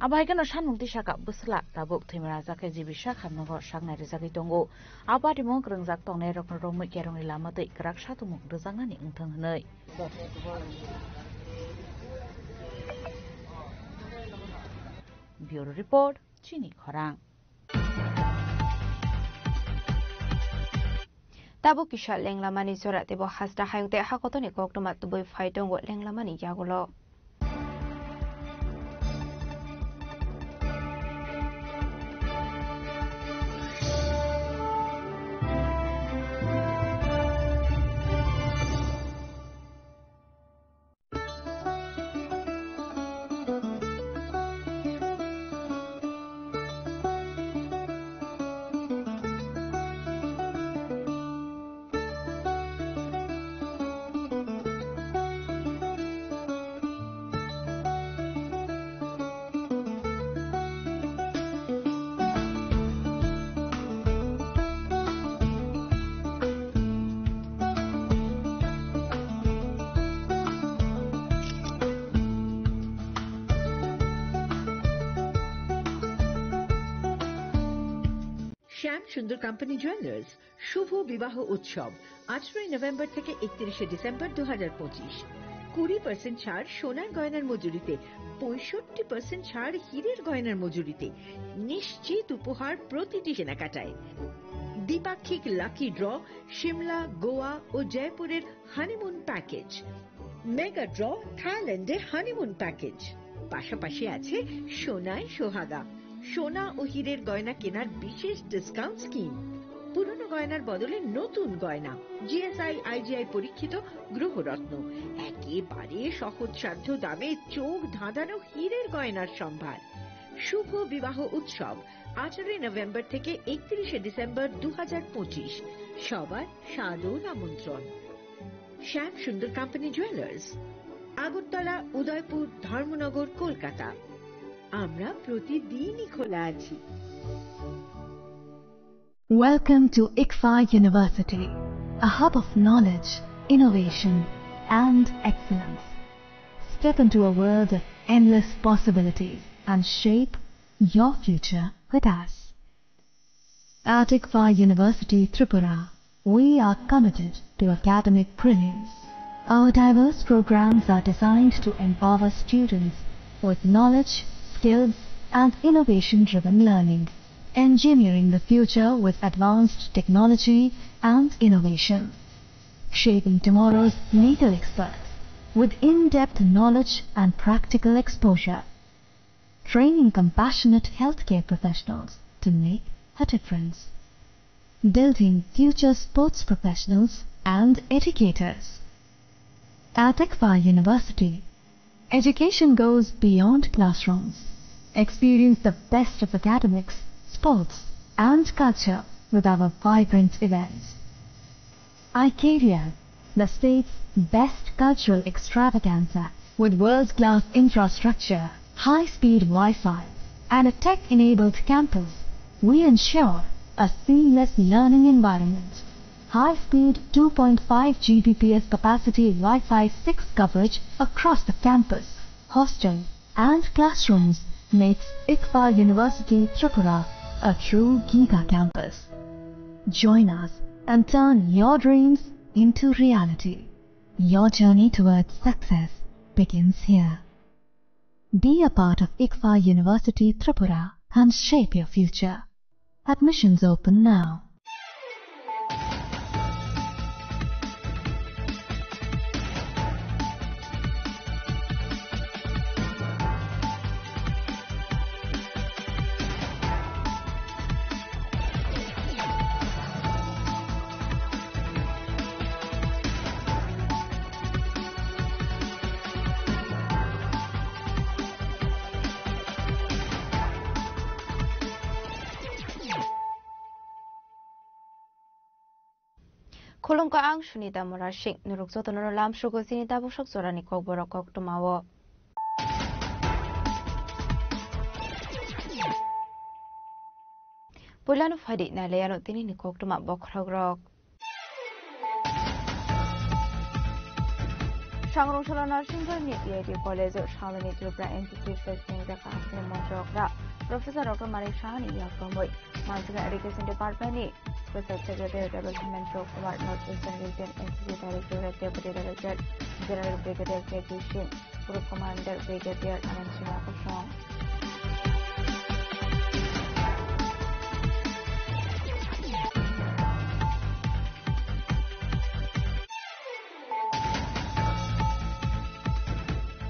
Abo hai kheno sanmung tisa ka bwsla tabuk thwima rajak khe G B Sakhamnago saknai rijagwi tongo. Abo atimung kwrwngjak tongnai rokno romwi kerongni lama twi kwrak satumung rwjaknani wngthang hwnwi. Bureau Report, Chini Khorang. Tabuk kisa lenglamani jora teibo hasta hayung tei hakotoni koktwma tubui phai tongo lenglamani yagulo. শ্যাম সুন্দর company jewellers শুভ বিবাহ উৎসব, আঠারোই নভেম্বর থেকে একত্রিশে ডিসেম্বর দু হাজার পঁচিশ। কুড়ি পার্সেন্ট ছাড় সোনার গয়নার মজুরিতে, পঁয়ষট্টি পার্সেন্ট ছাড় হীরের গয়নার মজুরিতে, নিশ্চিত উপহার প্রতিটি কেনাকাটায়। দ্বিপাক্ষিক লাকি ড্র, সিমলা, গোয়া ও জয়পুরের হানিমুন প্যাকেজ। মেগা ড্র, থাইল্যান্ডের হানিমুন প্যাকেজ। পাশাপাশি আছে সোনায় সোহাগা, সোনা ও হীরের গয়না কেনার বিশেষ ডিসকাউন্ট স্কিম। পুরনো গয়নার বদলে নতুন গয়না, G S I, I G I পরীক্ষিত গ্রহরত্ন, একেবারে সহজসাধ্য দামে চোখ ধাঁধানো হীরের গয়নার সম্ভার। শুভ বিবাহ উৎসব, আঠারোই নভেম্বর থেকে একত্রিশে ডিসেম্বর দু হাজার পঁচিশ। সবার সাদর আমন্ত্রণ। শ্যাম সুন্দর কোম্পানি জুয়েলার্স, আগরতলা, উদয়পুর, ধর্মনগর, কলকাতা। আমরা প্রতিদিনই খোলা আছি। Welcome to ICFAI University, a hub of knowledge, innovation, and excellence. Step into a world of endless possibilities and shape your future with us. At ICFAI University Tripura, we are committed to academic brilliance. Our diverse programs are designed to empower students with knowledge, skills, and innovation-driven learning, engineering the future with advanced technology and innovation, shaping tomorrow's legal experts with in-depth knowledge and practical exposure, training compassionate healthcare professionals to make a difference, building future sports professionals and educators. At ICFAI University, education goes beyond classrooms. Experience the best of academics, sports, and culture with our vibrant events. iCareer, the state's best cultural extravaganza, with world-class infrastructure, high-speed Wi-Fi, and a tech-enabled campus, we ensure a seamless learning environment. High-speed two point five G B P S capacity Wi-Fi six coverage across the campus, hostel, and classrooms makes ICFAI University Tripura a true giga campus. Join us and turn your dreams into reality. Your journey towards success begins here. Be a part of ICFAI University Tripura and shape your future. Admissions open now. Khulumkha, ang Sunita Murasing. Norok jotono lamsogo chini tabuk sok jorani kokborok koktwmao. Puilano phaidi nailaiano tinini koktwma bokhorokrok. Sangrong salo Narsingpur ni I I T College o saloni Tripura N C C Fest ni jakha aswk montrok ra Professor Doctor Manik Saha ni yakromoi. Manjika Education Department ni Special Secretary Development Kumar, North Eastern Region N C C Directorate Deputy Director General Brigadier K P Singh, Group Commander Brigadier Anand Singh Kosong.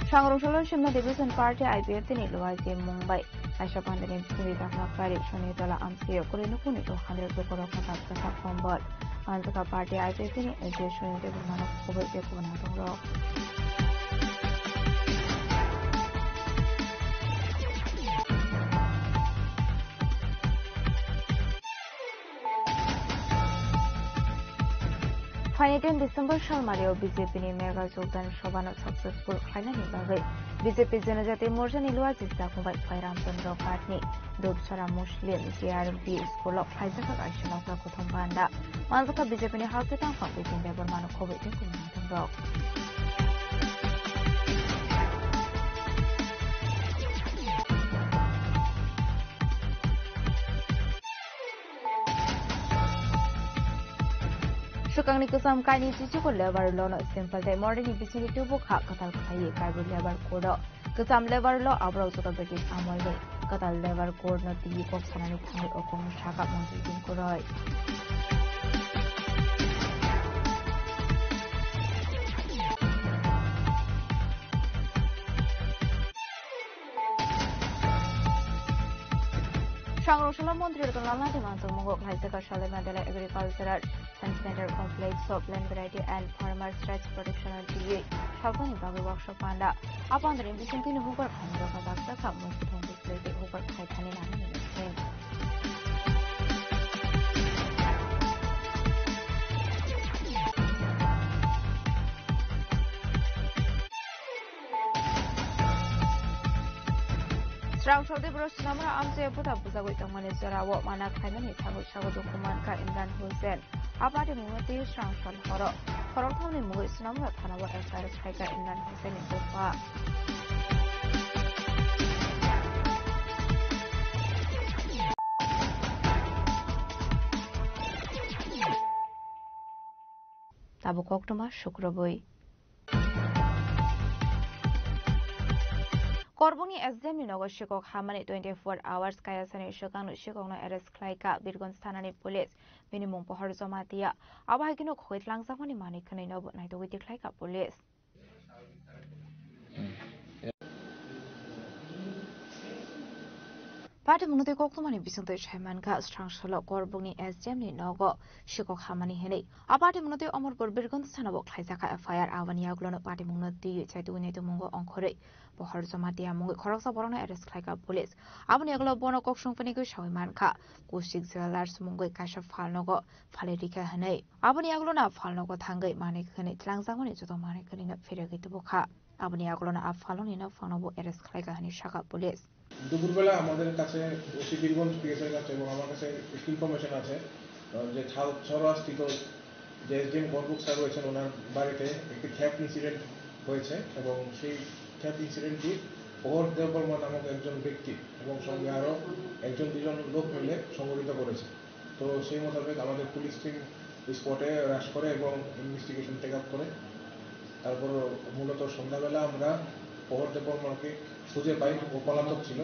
Sangrong salo Shimla Division Party I P F T ni luaji Mumbai. Kaisa pandani bisingtwi dakna kari soni tola amsio kwrwi nukuni to hundred bokorok khatak kasa kombol. Manjaka party I P F T ni S D soni tei bumano kubui tei kubuna tongrok. Phaini ten December salmario B J P ni mega jogdan sobhano successful khlainani bagwi B J P Janajati Morcha ni luaji Jakhumbai Khwai Ramchandra Ghat ni Dubsara Muslim G R B school o khlaijak kaisa nokla kuthum panda. Manjukha B J P ni halkhe tangphang Bitin Debbarma no khoboi tei kung nangthong rok. Swkangni kwcham kaini chichugo lebar lono simple tei morning ni bisingni tubu kha kwtal khlaiwi kaibo lebar kodo. Kwcham lebar lo aborok joto British amolni kwtal lebar code no twi kok sanani thangwi okong saka montri Tengkuroi. Sangrong salo montri Ratan Lal Nathi manchak mungo khlaijak Salai Mandela Agricultural Science Center Complex o Plant Variety and Farmers Rights Protection o twiwi salsani bagwi workshop panda. A pandani bisingtwi ni hukbar khainai rokno baksa kha muikwthwng bwswlwi tei hukbar khai thani nangmani bising. Srang sotwi bwrwi swnamra amchai buthap bwjagwi tongmani jorao mana khlaimani thangwi sago dukhu mankha Imran Hussain. A party mungwi twi srang sal horo khorokthomni mungwi Snamura thanao F I R khaikha Imran Hussain ni bupha. Tabuk koktwma sukrubwi. Korbongni S D M ni nogo sikok hamani twenty four hours kaya sani swkangno sikokno arrest khlaikha Birgonj thanani police. Bini mung Pohor Jamatia. Abo hai kheno khogwi tlangjakmani manwi khwnwi nobo naitugwi tikhlaikha police. Patimungno tei koktwmani bisingtwi saimankha, srang salo Korbongni S D M ni nogo sikok hamani hinwi. A patimungno tei Omorpur Birgonj thanao khlaijakha F I R, aboni yagulono patimungno twiwi chaitugwi naitumungo ongkhorwi Pohor Jamatia mungwi khoroksa borokno arrest khlaikha police. Aboni yagulo bono kok songphinigwi sawi mankha, Kushik Jewellers mungwi kaisa phalnogo phalwi rikha hinwi. Aboni yagulono a phalnogo thangwi manwi khwnwi tlangjakmani joto manwi khwnwino phirogwi tubukha. Aboni yagulono a phalnoni nokphangno bo arrest khlaikha hinwi sakha police. দুপুরবেলা আমাদের কাছে ওসি বীরগঞ্জ পিএসআই কাছে এবং আমার কাছে একটি ইনফরমেশন আছে, আহ, যে ছাও-, ছড়া স্থিত যে এসডিএম গর্ভক স্যার রয়েছেন, ওনার বাড়িতে একটি থ্যাফট ইনসিডেন্ট হয়েছে এবং সেই থ্যাফট ইনসিডেন্টটি প্রহর দেববর্মা নামক একজন ব্যক্তি এবং সঙ্গে আরও একজন দুজন লোক মিলে সংঘটিত করেছে। তো সেই মোতাবেক আমাদের পুলিশ টিম স্পটে রাশ করে এবং ইনভেস্টিগেশন টেক আপ করে। তারপর মূলত সন্ধ্যাবেলা আমরা প্রহর দেববর্মাকে খুঁজে পাই, ও পলাতক ছিল।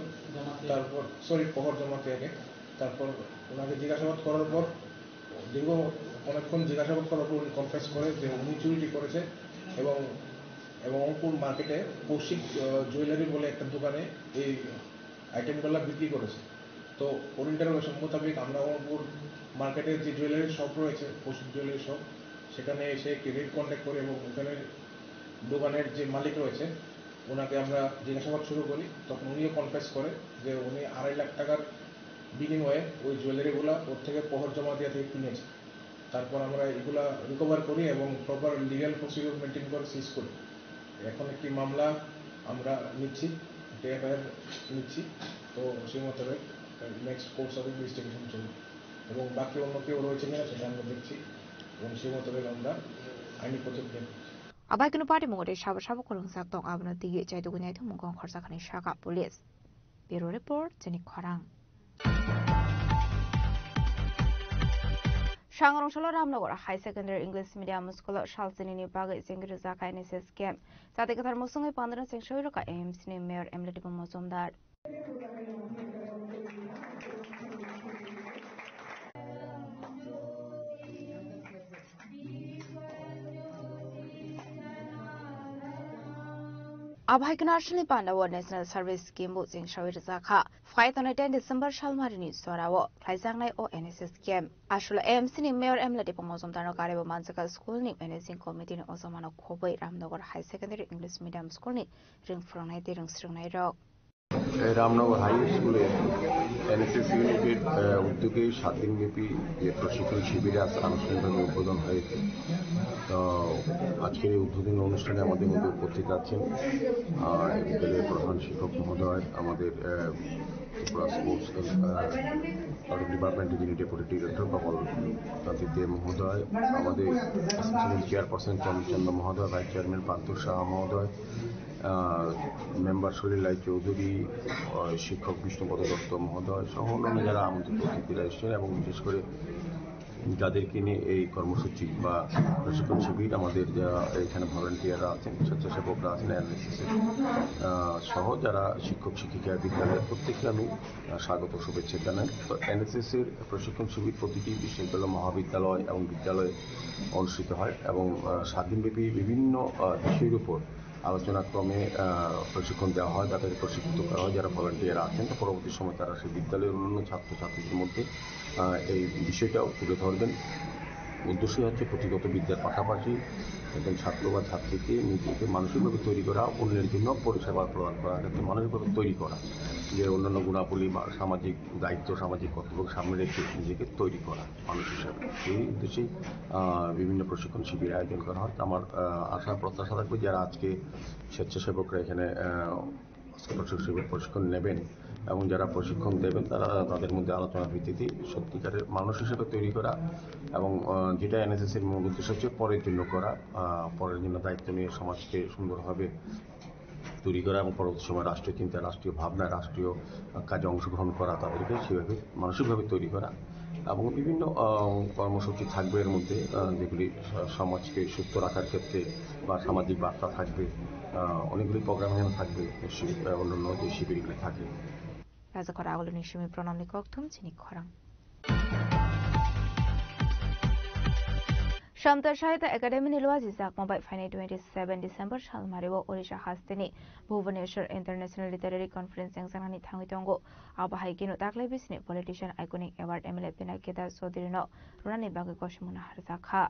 তারপর, সরি, প্রহর জমাতিয়াকে। তারপর ওনাকে জিজ্ঞাসাবাদ করার পর, দীর্ঘ অনেকক্ষণ জিজ্ঞাসাবাদ করার পর উনি কনফেস করে যে উনি চুরিটি করেছে এবং, এবং অঙ্কুর মার্কেটে কৌশিক, আহ, জুয়েলারি বলে একটা দোকানে এই আইটেমগুলো বিক্রি করেছে। তো ওর ইন্টারোগেশন মোতাবেক আমরা অঙ্কুর মার্কেটের যে জুয়েলারি শপ রয়েছে, কৌশিক জুয়েলারি শপ, সেখানে এসে একটি রেড কন্ট্যাক্ট করি এবং ওখানে দোকানের যে মালিক রয়েছে, ওনাকে আমরা জিজ্ঞাসাবাদ শুরু করি। তখন উনিও কনফেস করে যে উনি আড়াই লাখ টাকার বিনিময়ে ওই জুয়েলারিগুলা ওর থেকে প্রহর জমাতিয়া থেকে কিনেছে। তারপর আমরা এগুলা রিকভার করি এবং প্রপার লিগ্যাল প্রসিডিউর মেনটেন করে সিজ করি। এখন একটি মামলা আমরা নিচ্ছি, একটা এফআইআর নিচ্ছি। তো সেই মোতাবেক নেক্সট কোর্স অফ ইনভেস্টিগেশন চলবে এবং বাকি অন্য কেউ রয়েছে কিনা সেটা আমরা দেখছি এবং সেই মোতাবেক আমরা আইনি পদক্ষেপ নিচ্ছি। Abai kunu party mungwi sabo sabo kwrwngjak tong, abono twiwi chaitugwi naithok mung kong khorsa khani saka police. Bureau report, chini khorang. Sangrong salo Ramnagar High Secondary English Medium School o sal chinini bagwi chengri rwjak N S S camp. Chati kwthar musungwi pandra chengsawi rwkha A M C ni Mayor M L A Dipang Mojumdar. Abohai kheno aswkni panda o National Service Scheme bo chengsawi rwjak kha. Phai tongnai ten December salmarini jorao khlaijaknai o N S S camp. Aswk A M C ni Mayor M L A Dipang Mojumdarno karwi bo manjak kha school ni managing committee ni ojomano khobwi Ramnagar High Secondary English Medium School ni ring phwrwngnai tei ring swrwngnairok. এই রামনগর হাই স্কুলে এনএসএস ইউনিটের, আহ, উদ্যোগে সাত দিনব্যাপী যে প্রশিক্ষণ শিবির আজ আনুষ্ঠানিকভাবে উদ্বোধন হয়েছে। তো আজকের এই উদ্বোধনী অনুষ্ঠানে আমাদের মধ্যে উপস্থিত আছেন, আহ, এই বিদ্যালয়ের প্রধান শিক্ষক মহোদয়, আমাদের, আহ, ত্রিপুরা স্পোর্টস, আহ, ডিপার্টমেন্টের যিনি ডেপুটি ডিরেক্টর কমল কান্তি দে মহোদয়, আমাদের এসোসিয়েশন চেয়ারপারসন চন্দন চন্দ্র মহোদয়, ভাইস চেয়ারম্যান পান্থ সাহা মহোদয়, আহ, মেম্বার সলিল রায় চৌধুরী, আহ, শিক্ষক বিষ্ণুপদ দত্ত মহোদয় সহ অন্যান্য যারা আমন্ত্রিত অতিথিরা এসেছেন এবং বিশেষ করে যাদেরকে নিয়ে এই কর্মসূচি বা প্রশিক্ষণ শিবির, আমাদের যারা এখানে ভলান্টিয়াররা আছেন, স্বেচ্ছাসেবকরা আছেন, এনএসএস এর, আহ, সহ যারা শিক্ষক শিক্ষিকা বিদ্যালয়ের প্রত্যেককে আমি, আহ, স্বাগত শুভেচ্ছা জানাই। তো এনএসএস এর প্রশিক্ষণ শিবির প্রতিটি বিশ্ববিদ্যালয়, মহাবিদ্যালয় এবং বিদ্যালয়ে অনুষ্ঠিত হয় এবং, আহ, সাত দিনব্যাপী বিভিন্ন, আহ, বিষয়ের উপর আলোচনা ক্রমে, আহ, প্রশিক্ষণ দেওয়া হয়, তাদের প্রশিক্ষিত করা হয়, যারা ভলান্টিয়ার আছেন, তো পরবর্তী সময় তারা সেই বিদ্যালয়ের অন্যান্য ছাত্রছাত্রীদের মধ্যে, আহ, এই বিষয়টাও তুলে ধরবেন। উদ্দেশ্য হচ্ছে পুঁথিগত বিদ্যার পাশাপাশি একজন ছাত্র বা ছাত্রীকে নিজেকে মানসিকভাবে তৈরি করা, অন্যের জন্য পরিষেবা প্রদান করার ক্ষেত্রে মানসিকভাবে তৈরি করা, যে অন্যান্য গুণাবলী বা সামাজিক দায়িত্ব, সামাজিক কর্তব্য সামনে রেখে নিজেকে তৈরি করা মানুষ হিসাবে। এই উদ্দেশ্যেই, আহ, বিভিন্ন প্রশিক্ষণ শিবির আয়োজন করা হয়। আমার, আহ, আশা প্রত্যাশা থাকবে যারা আজকে স্বেচ্ছাসেবকরা এখানে, আহ, আজকে প্রশিক্ষণ শিবির প্রশিক্ষণ নেবেন এবং যারা প্রশিক্ষণ দেবেন তারা তাদের মধ্যে আলোচনার ভিত্তিতে সত্যিকারের মানুষ হিসেবে তৈরি করা এবং, আহ, যেটা এনএসএস এর মূল উদ্দেশ্য হচ্ছে পরের জন্য করা, আহ, পরের জন্য দায়িত্ব নিয়ে সমাজকে সুন্দরভাবে তৈরি করা এবং পরবর্তী সময় রাষ্ট্রীয় চিন্তা, রাষ্ট্রীয় ভাবনা, রাষ্ট্রীয় কাজে অংশগ্রহণ করা, তাদেরকে সেভাবে মানসিকভাবে তৈরি করা এবং বিভিন্ন, আহ, কর্মসূচি থাকবে এর মধ্যে, আহ, যেগুলি স-, সমাজকে সুস্থ রাখার ক্ষেত্রে বা সামাজিক বার্তা থাকবে, আহ, অনেকগুলি প্রোগ্রাম এখানে থাকবে, শিবির, আহ, অন্যান্য যে শিবিরগুলি থাকে। Rajakor aguluni simi pranamni kokthum chini khorang. Samta Sahitya Academy ni luaji jakma bai phainai twenty seven December salmario Odisha hasteni Bhubaneswar International Literary Conference wngjaknani thangwi tongo. Abo hai kheno taklai bisini Politician Iconic Award M L A Pinaki Das Chaudhary no rwnani bagwi kosimung naharjak kha.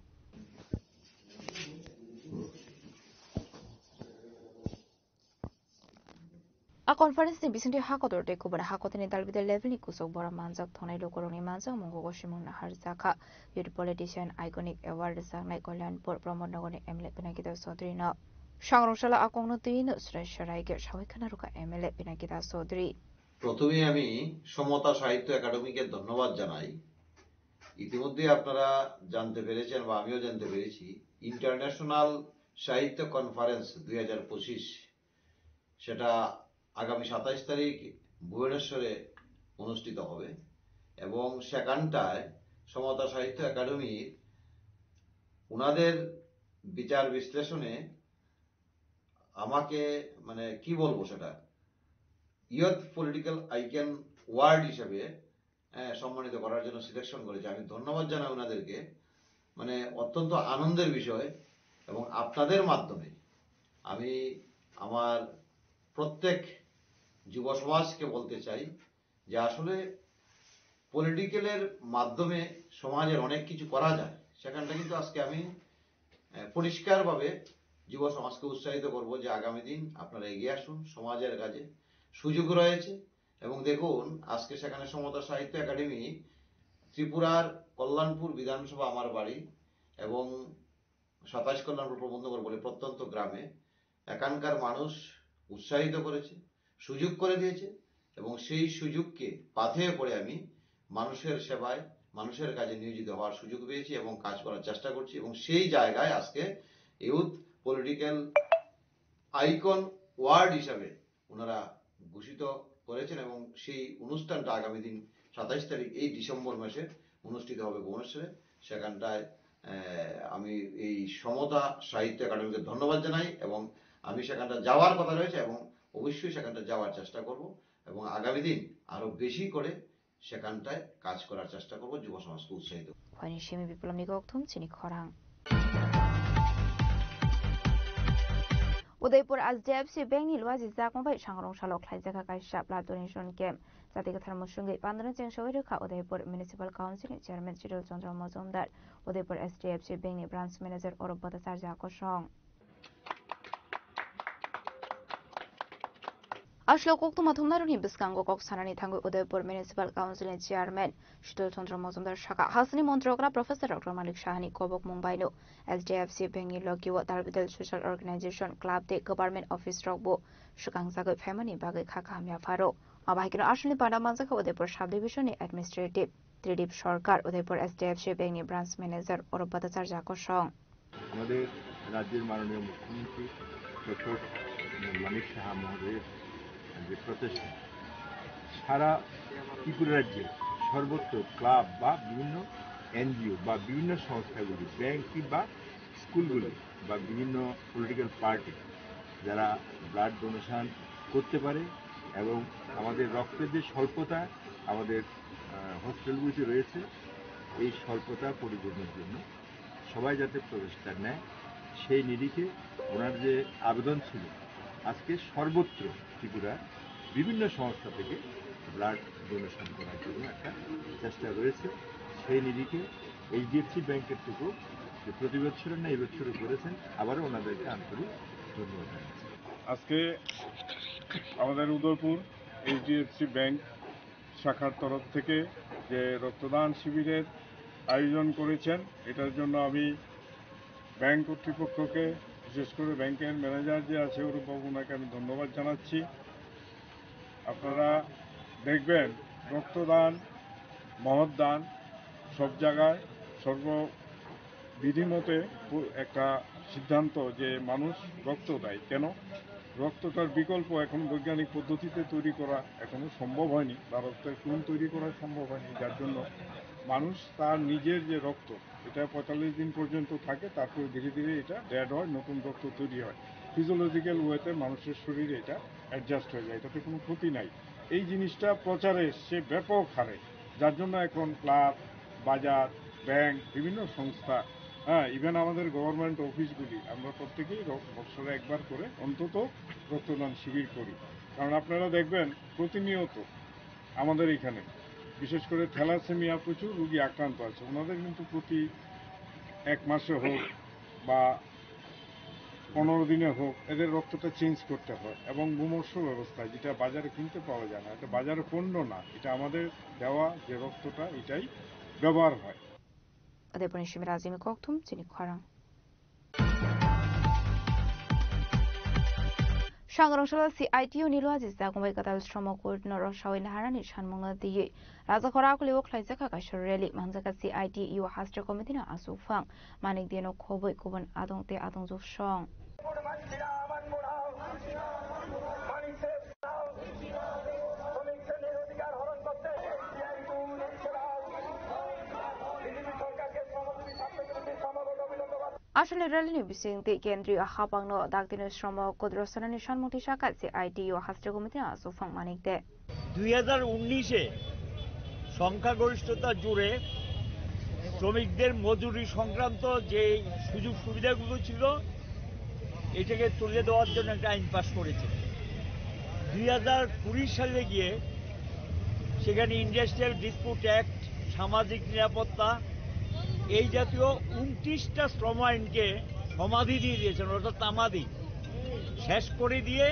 A conference ni bisingtwi hakotor tei kubun hakotor ni dalbidal level ni kusuk borok manjak thongnai lukurokni manjakmungo kosimung naharjak kha. Youth Politician Iconic Award rwjaknai Kalyanpur Pramod Nagar ni M L A Pinaki Das Chaudhary no. Sangrong sala a kokno twi no srai srai khe sawi khna rwkha M L A Pinaki Das Chaudhary. প্রথমেই আমি সমতা সাহিত্য একাডেমিকে ধন্যবাদ জানাই। ইতিমধ্যে আপনারা জানতে পেরেছেন বা আমিও জানতে পেরেছি, ইন্টারন্যাশনাল সাহিত্য কনফারেন্স দুই হাজার পঁচিশ, সেটা আগামী সাতাইশ তারিখ ভুবনেশ্বরে অনুষ্ঠিত হবে এবং সেখানটায় সমতা সাহিত্য একাডেমির ওনাদের বিচার বিশ্লেষণে আমাকে, মানে, কি বলবো সেটা, ইয়ুথ পলিটিক্যাল আইকন অ্যাওয়ার্ড হিসেবে, হ্যাঁ, সম্মানিত করার জন্য সিলেকশন করেছে। আমি ধন্যবাদ জানাই ওনাদেরকে, মানে, অত্যন্ত আনন্দের বিষয়। এবং আপনাদের মাধ্যমে আমি আমার প্রত্যেক যুব সমাজকে বলতে চাই যে আসলে পলিটিক্যালের মাধ্যমে সমাজের অনেক কিছু করা যায়, সেখানটা কিন্তু আজকে আমি, আহ, পরিষ্কারভাবে যুব সমাজকে উৎসাহিত করব যে আগামী দিন আপনারা এগিয়ে আসুন সমাজের কাজে, সুযোগ রয়েছে। এবং দেখুন, আজকে সেখানে সমতা সাহিত্য একাডেমি ত্রিপুরার কল্যাণপুর বিধানসভা আমার বাড়ি এবং সাতাশ কল্যাণপুর প্রমোদনগর বলে প্রত্যন্ত গ্রামে এখানকার মানুষ উৎসাহিত করেছে, সুযোগ করে দিয়েছে এবং সেই সুযোগকে পাথেয় করে আমি মানুষের সেবায়, মানুষের কাজে নিয়োজিত হওয়ার সুযোগ পেয়েছি এবং কাজ করার চেষ্টা করছি এবং সেই জায়গায় আজকে ইউথ পলিটিক্যাল আইকন ওয়ার্ড হিসাবে ওনারা ঘোষিত করেছেন এবং সেই অনুষ্ঠানটা আগামী দিন সাতাশ তারিখ এই ডিসেম্বর মাসে অনুষ্ঠিত হবে ভুবনেশ্বরে। সেখানটায়, আহ, আমি এই সমতা সাহিত্য একাডেমিকে ধন্যবাদ জানাই এবং আমি সেখানটা যাওয়ার কথা রয়েছে এবং অবশ্যই সেখানটা যাওয়ার চেষ্টা করব এবং আগামী দিন আরো বেশি করে সেখানটায় কাজ করার চেষ্টা করব যুব সমাজকে উৎসাহিত। Phaini simi biplomni kokthum chini khorang. Udaipur H D F C Bank ni luaji jakma bai sangrong salo khlaijak kha kaisa blood donation camp. Jati kwthar musungwi pandra cheng sogwi rwkha Udaipur Municipal Council ni Chairman Chitul Chandra Majumdar, Udaipur H D F C Bank ni Branch Manager Arup Bhattacharya kosong. Aslo koktwma thumnairokni bwskango kok sanani thangwi Udaipur Municipal Council ni Chairman Shital Chandra Majumdar saka, hasteni montrokra Professor Doctor Manik Sahani kobokmung baino H D F C Bank ni logi o Darbidal Social Organization Club tei Government Office rokbo swkangjagwi phaimani bagwi kha kaham yapharo. Abo hai kheno aswkni panda manjakha Udaipur Sub Division ni Administrative Tridip Sarkar, Udaipur H D F C Bank ni Branch Manager Arup Bhattacharya kosong. আমাদের রাজ্যের মাননীয় মুখ্যমন্ত্রী ডক্টর মানিক সাহা মহোদয়ের যে প্রচেষ্টা, সারা ত্রিপুরা রাজ্যে সর্বত্র ক্লাব বা বিভিন্ন এনজিও বা বিভিন্ন সংস্থাগুলি, ব্যাংক কিংবা স্কুলগুলি বা বিভিন্ন পলিটিক্যাল পার্টি যারা ব্লাড ডোনেশন করতে পারে এবং আমাদের রক্তের যে স্বল্পতা আমাদের, আহ, হসপিটালগুলিতে রয়েছে, এই স্বল্পতা পরিপূরণের জন্য সবাই যাতে প্রচেষ্টা নেয়, সেই নিরিখে ওনার যে আবেদন ছিল, আজকে সর্বত্র ত্রিপুরা বিভিন্ন সংস্থা থেকে ব্লাড ডোনেশন করার জন্য একটা চেষ্টা রয়েছে। সেই নিরিখে এইচডিএফসি ব্যাংকের থেকেও যে প্রতি বছর না এই বছরও করেছেন, আবারও ওনাদেরকে আন্তরিক ধন্যবাদ জানাচ্ছি। আজকে আমাদের উদয়পুর এইচডিএফসি ব্যাংক শাখার তরফ থেকে যে রক্তদান শিবিরের আয়োজন করেছেন, এটার জন্য আমি ব্যাংক কর্তৃপক্ষকে, বিশেষ করে ব্যাংকের ম্যানেজার যে আছে অরূপবাবু, ওনাকে আমি ধন্যবাদ জানাচ্ছি। আপনারা দেখবেন, রক্তদান, মহৎ দান, সব জায়গায় সর্ব বিধিমতে পু-, একটা সিদ্ধান্ত যে মানুষ রক্ত দেয়। কেন? রক্তটার বিকল্প এখন বৈজ্ঞানিক পদ্ধতিতে তৈরি করা এখনো সম্ভব হয়নি, ভারতে ক্লোন তৈরি করা সম্ভব হয়নি, যার জন্য মানুষ তার নিজের যে রক্ত, এটা পঁয়তাল্লিশ দিন পর্যন্ত থাকে, তারপর ধীরে ধীরে এটা ডেড হয়, নতুন রক্ত তৈরি হয়। ফিজিওলজিক্যাল ওয়েতে মানুষের শরীরে এটা অ্যাডজাস্ট হয়ে যায়, এটাতে কোনো ক্ষতি নাই। এই জিনিসটা প্রচারে এসছে ব্যাপক হারে, যার জন্য এখন ক্লাব, বাজার, ব্যাংক, বিভিন্ন সংস্থা, হ্যাঁ, ইভেন আমাদের গভর্নমেন্ট অফিসগুলি, আমরা প্রত্যেকেই র-, বছরে একবার করে অন্তত রক্তদান শিবির করি। কারণ আপনারা দেখবেন, প্রতিনিয়ত আমাদের এখানে বিশেষ করে থ্যালাসেমিয়া প্রচুর রোগী আক্রান্ত আছে, ওনাদের কিন্তু প্রতি এক মাসে হোক বা পনেরো দিনে হোক, এদের রক্তটা চেঞ্জ করতে হয় এবং মুমূর্ষু অবস্থায়, যেটা বাজারে কিনতে পাওয়া যায় না, এটা বাজারে পণ্য না, এটা আমাদের দেওয়া যে রক্তটা, এটাই ব্যবহার হয়। Udaipurni simi rajini kokthum chini khorang. Sangrong salo C I T U ni luaji jakmai kwtal Shromo Court no rosawai naharani sanmungno twiwi Rajakhora Akuli o khlaijak kha kaisa rally. Manjak kha C I T U Hastri Committee no achukphang Manik Deno khobwi kubun adong tei adongjwk song. Aswkni rally ni bisingtwi kendriyo haphangno dakti ni Shromo Court rosarani sanmung tisa kha C I T U Hastri Committee ni achukphang Manik De. দুই হাজার উনিশে সংখ্যাগরিষ্ঠতা জুড়ে শ্রমিকদের মজুরি সংক্রান্ত যে সুযোগ সুবিধাগুলো ছিল, এটাকে তুলে দেওয়ার জন্য একটা আইন পাস করেছে। দুই হাজার কুড়ি সালে গিয়ে সেখানে ইন্ডাস্ট্রিয়াল ডিসপিউট অ্যাক্ট, সামাজিক নিরাপত্তা, এই জাতীয় ঊনত্রিশটা শ্রম আইনকে সমাধি দিয়ে দিয়েছেন, অর্থাৎ তামাদি শেষ করে দিয়ে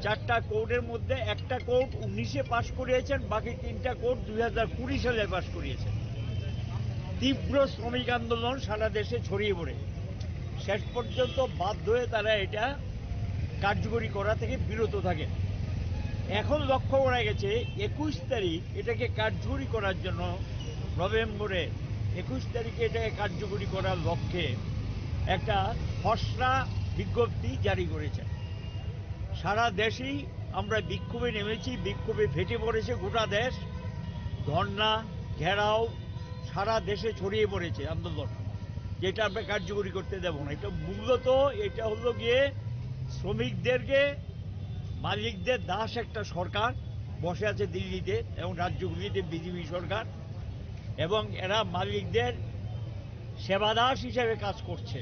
চারটা কোর্টের মধ্যে একটা কোর্ট উনিশে পাশ করিয়েছেন, বাকি তিনটা কোর্ট দুই হাজার কুড়ি সালে পাশ করিয়েছেন। তীব্র শ্রমিক আন্দোলন সারা দেশে ছড়িয়ে পড়ে। শেষ পর্যন্ত বাধ্য হয়ে তারা এটা কার্যকরী করা থেকে বিরত থাকে। এখন লক্ষ্য করা গেছে একুশ তারিখ এটাকে কার্যকরী করার জন্য, নভেম্বরে একুশ তারিখে এটাকে কার্যকরী করার লক্ষ্যে একটা খসড়া বিজ্ঞপ্তি জারি করেছে। সারা দেশেই আমরা বিক্ষোভে নেমেছি, বিক্ষোভে ফেটে পড়েছে গোটা দেশ। ধর্ণা, ঘেরাও, সারা দেশে ছড়িয়ে পড়েছে আন্দোলন, যেটা আমরা কার্যকরী করতে দেব না। এটা মূলত, এটা হলো গিয়ে শ্রমিকদেরকে, মালিকদের দাস একটা সরকার বসে আছে দিল্লিতে এবং রাজ্যগুলিতে বিজেপি সরকার, এবং এরা মালিকদের সেবাদাস হিসেবে কাজ করছে।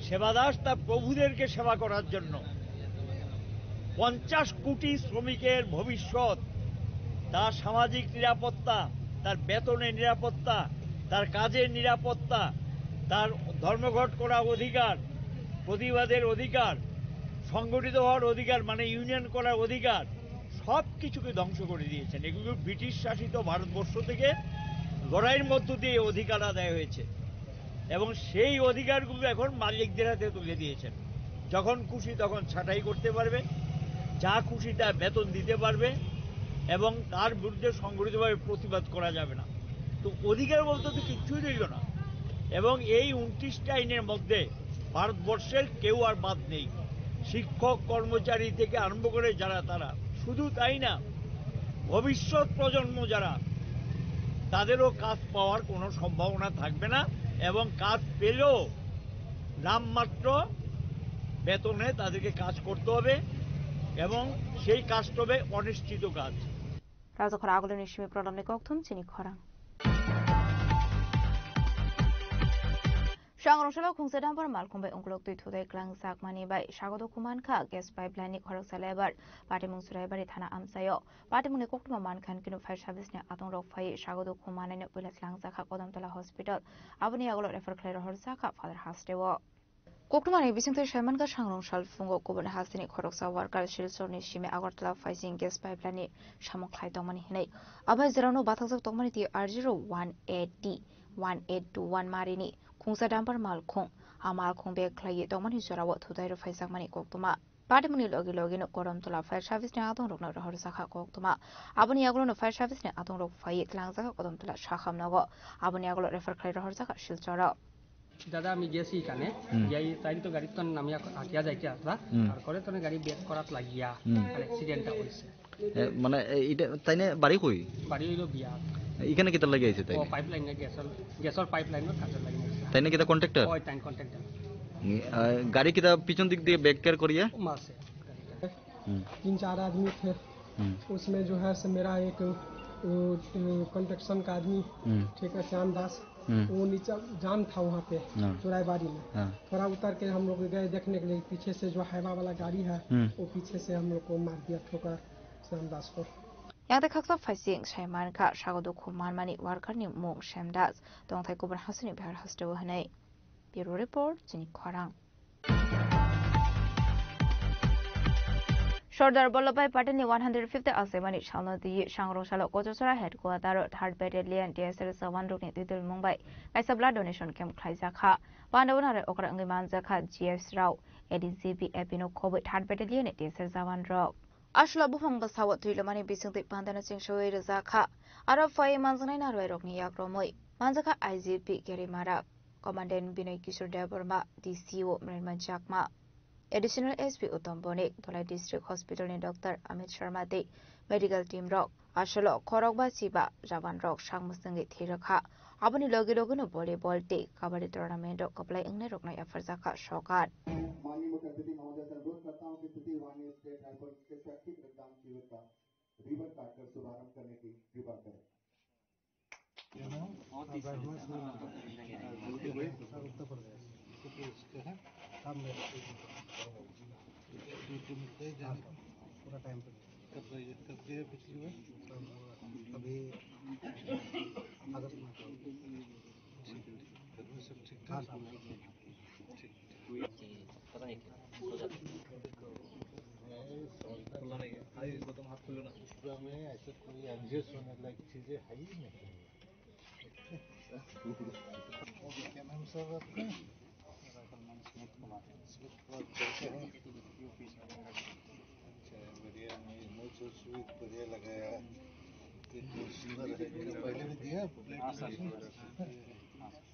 সেবাদাস তার প্রভুদেরকে সেবা করার জন্য। পঞ্চাশ কোটি শ্রমিকের ভবিষ্যৎ, তার সামাজিক নিরাপত্তা, তার বেতনের নিরাপত্তা, তার কাজের নিরাপত্তা, তার ধর্মঘট করার অধিকার, প্রতিবাদের অধিকার, সংগঠিত হওয়ার অধিকার, মানে ইউনিয়ন করার অধিকার, সব কিছুকে ধ্বংস করে দিয়েছেন। এগুলো ব্রিটিশ শাসিত ভারতবর্ষ থেকে লড়াইয়ের মধ্য দিয়ে অধিকার আদায় হয়েছে এবং সেই অধিকারগুলো এখন মালিকদের হাতে তুলে দিয়েছেন। যখন খুশি তখন ছাঁটাই করতে পারবে, যা খুশি তা বেতন দিতে পারবে এবং তার বিরুদ্ধে সংগঠিতভাবে প্রতিবাদ করা যাবে না। তো অধিকার বলতে তো কিচ্ছুই রইল না। এবং এই ঊনত্রিশটা আইনের মধ্যে ভারতবর্ষের কেউ আর বাদ নেই। শিক্ষক, কর্মচারী থেকে আরম্ভ করে যারা তারা, শুধু তাই না, ভবিষ্যৎ প্রজন্ম যারা, তাদেরও কাজ পাওয়ার কোনো সম্ভাবনা থাকবে না এবং কাজ পেলেও নামমাত্র বেতনে তাদেরকে কাজ করতে হবে এবং সেই কাজটা হবে অনিশ্চিত কাজ। Rajakhor agulini simi prolamni kokthum chini khorang. Sangrong salo khungsa dumper malkhung bai ungkulok twi thudai klang jakmani bai sagodo khuman kha gas pipeline ni khoroksa lebar patimung Suraibari thana amchaio. Patimungni koktwma mankha hwn khe fire service ni atung rok phai sagodo khumanai no puila tlang jakha Kodamtola hospital, aboni yagulo refer khlai rohor jakha Father hasteo. Koktwmani bisingtwi saimankha Sangrong sal phungo kubun hasteni khoroksa worker Silchorni simi Agartala phaising gas pipeline ni samung khlai tongmani hinwi. Abai jerano bathakjak tongmani T R zero one A T one eight two one marini khungsa dumper malkhung. A malkhung bag khlaiwi tongmani jorao thudai rw phaijakmani koktwma. Patimungni logi logino Kodamtola fire service ni adong rokno rohor jakha koktwma. Aboni yagulo no fire service ni adong rok phaiwi tlang jakha Kodamtola sakham nogo. Aboni yagulo refer khlai rohor jakha Silchoro. দাদা, আমি গেছি এখানে। হুম। গিয়ে তাই তো গাড়ির তো নামিয়া আটিয়া যাইতে আসলা। হুম। তারপরে তো গাড়ি ব্রেক করাত লাগিয়া হুম। আর অ্যাক্সিডেন্টটা হইছে। এ, মানে, এ, এটা তাই না বাড়ি কই? বাড়ি হইলো বিয়া। এখানে কিতার লাগি আইছে তাই? ও, পাইপলাইনে গ্যাসের, গ্যাসের পাইপলাইনের কাজের লাগি আইছে। তাই না কিতা কন্ট্রাক্টর? ওই তাই কন্ট্রাক্টর। নি, আ, গাড়ি কিতা পিছন দিক দিয়ে ব্রেক কেয়ার করিয়া? ও, মাসে। হুম। तीन चार आदमी थे। हम्म। उसमें जो है सो मेरा एक, अ, अ, कंस्ट्रक्शन का आदमी, हम्म। ठीक है, श्याम दास, हम्म। वो नीचे जाम था वहाँ पे, हाँ। चुराईबाड़ी में। हाँ। थोड़ा उतर के हम लोग गए देखने के लिए, पीछे से जो हाईवा वाला गाड़ी है, हम्म। वो पीछे से हम लोग को मार दिया ठोकर श्याम दास को। Yang tei khaksa phaising sai mankha, sago dukhu manmani worker ni mung Shyam Das, tongthai kubun hasteni bihar hasteo hinwi. Bureau Report, chini khorang. Sardar Vallabhbhai Patel ni one hundred fifth asemani salno twi sangrong salo Kochachara headquarter o third battalion T S R jawan rokni twidulmung bai kaisa blood donation camp khlaijak kha. Pandao narai okra wngwi manjak kha G S Rao, A D G P, A P no khobwi third battalion ni T S R jawan rok. Aswla buphang bwsao twilomani bisingtwi pandano chengsawi rwjak kha. Aro phai manjaknai narwai rokni yak romwi manjak kha I G P Gary Marak. Commandant Binoy Kishore Debbarma, D C O Mrima Chakma, Additional S P Uttam Bonik, Dholai District Hospital ni Doctor Amit Sharma tei medical team rok. Aswlo khorokba chiba jawan rok sak mwswngwi thwi rwkha. Aboni logi logi no volleyball tei kabaddi tournament rok kwplai wngnai rokno yapharjak kha sokat. माननीय मुख्य अतिथि महोदय से अनुरोध करता हूँ कि स्थिति विभाग ने स्टेट राइफल के शैक्षिक रक्तदान शिविर का रिबन काटकर शुभारंभ करने की कृपा करें। पूरा टाइम पे। कब गए, कब गए पिछली बार? अभी अगस्त में। ठीक है। घर में सब ठीक ठाक? हाँ, सब ठीक। ठीक। पता नहीं क्या। खुला नहीं है। हाथ खुलो ना। पूरा में ऐसे कोई एडजस्ट होने लायक चीजें है ही नहीं। क्या नाम सर आपका? सुमित कुमार। सुमित कुमार, कैसे हैं? अच्छा, बढ़िया, मैं, मैं तो सुमित बढ़िया लगा यार। ये तो सुंदर है। ये पहले भी दिया आपको? हाँ, सर। हाँ, सर।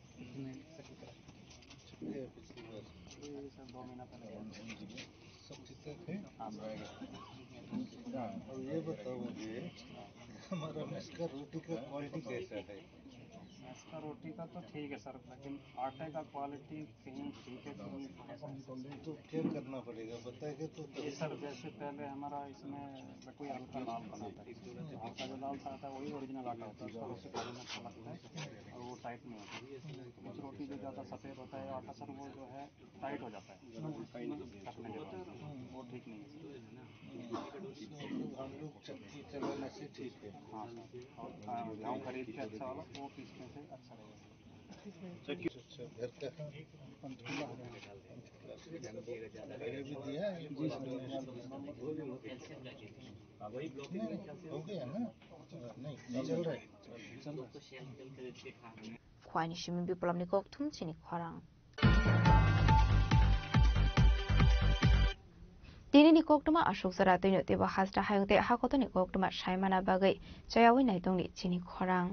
छुट्टी है पिछली बार। ये सर, दो महीना पहले। सब ठीक ठाक है? हाँ, सर। हाँ, और ये बताओ मुझे, हमारा मेस का रोटी का क्वालिटी कैसा है? इसका रोटी का तो ठीक है सर, लेकिन आटे का क्वालिटी कहीं ठीक है, कहीं थोड़ा सा। तो क्या करना पड़ेगा, बताएगा तो ये तभी। सर, जैसे पहले हमारा इसमें कोई हल्का लाल बनाता है, हल्का जो लाल सा आता है वही ओरिजिनल आटा होता है, उसका उससे खाने में अच्छा लगता है और वो टाइट नहीं होता। कुछ रोटी जो ज़्यादा सफ़ेद होता है आटा सर, वो जो है टाइट हो जाता है, कटने के बाद वो ठीक नहीं है। हम लोग चक्की चलाने से ठीक है। हाँ सर, और गेहूँ खरीद के अच्छा वाला वो पीसने से अच्छा रहेगा। अच्छा, घर का पंचकूला है। पहले भी दिया है। नहीं, हो गया ना? नहीं, नहीं चल रहा है। Khwai ni simi biplopni kokthum chini khorang. Tinini koktwma aswk jora twino teibo hasta hayung tei hakotoni koktwma saimana bagwi chayawi naitongni chini khorang.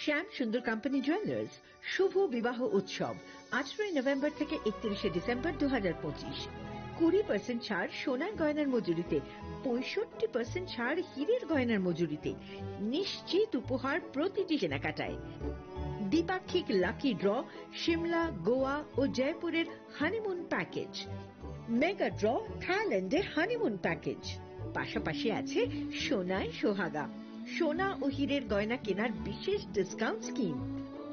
শ্যাম সুন্দর কোম্পানি জুয়েলার্স শুভ বিবাহ উৎসব, আঠারোই নভেম্বর থেকে একত্রিশে ডিসেম্বর দু হাজার পঁচিশ। কুড়ি পার্সেন্ট ছাড় সোনার গয়নার মজুরিতে, পঁয়ষট্টি পার্সেন্ট ছাড় হীরের গয়নার মজুরিতে, নিশ্চিত উপহার প্রতিটি কেনাকাটায়। দ্বিপাক্ষিক লাকি ড্র, সিমলা, গোয়া ও জয়পুরের হানিমুন প্যাকেজ। মেগা ড্র, থাইল্যান্ডে হানিমুন প্যাকেজ। পাশাপাশি আছে সোনায় সোহাগা, সোনা ও হীরের গয়না কেনার বিশেষ ডিসকাউন্ট স্কিম।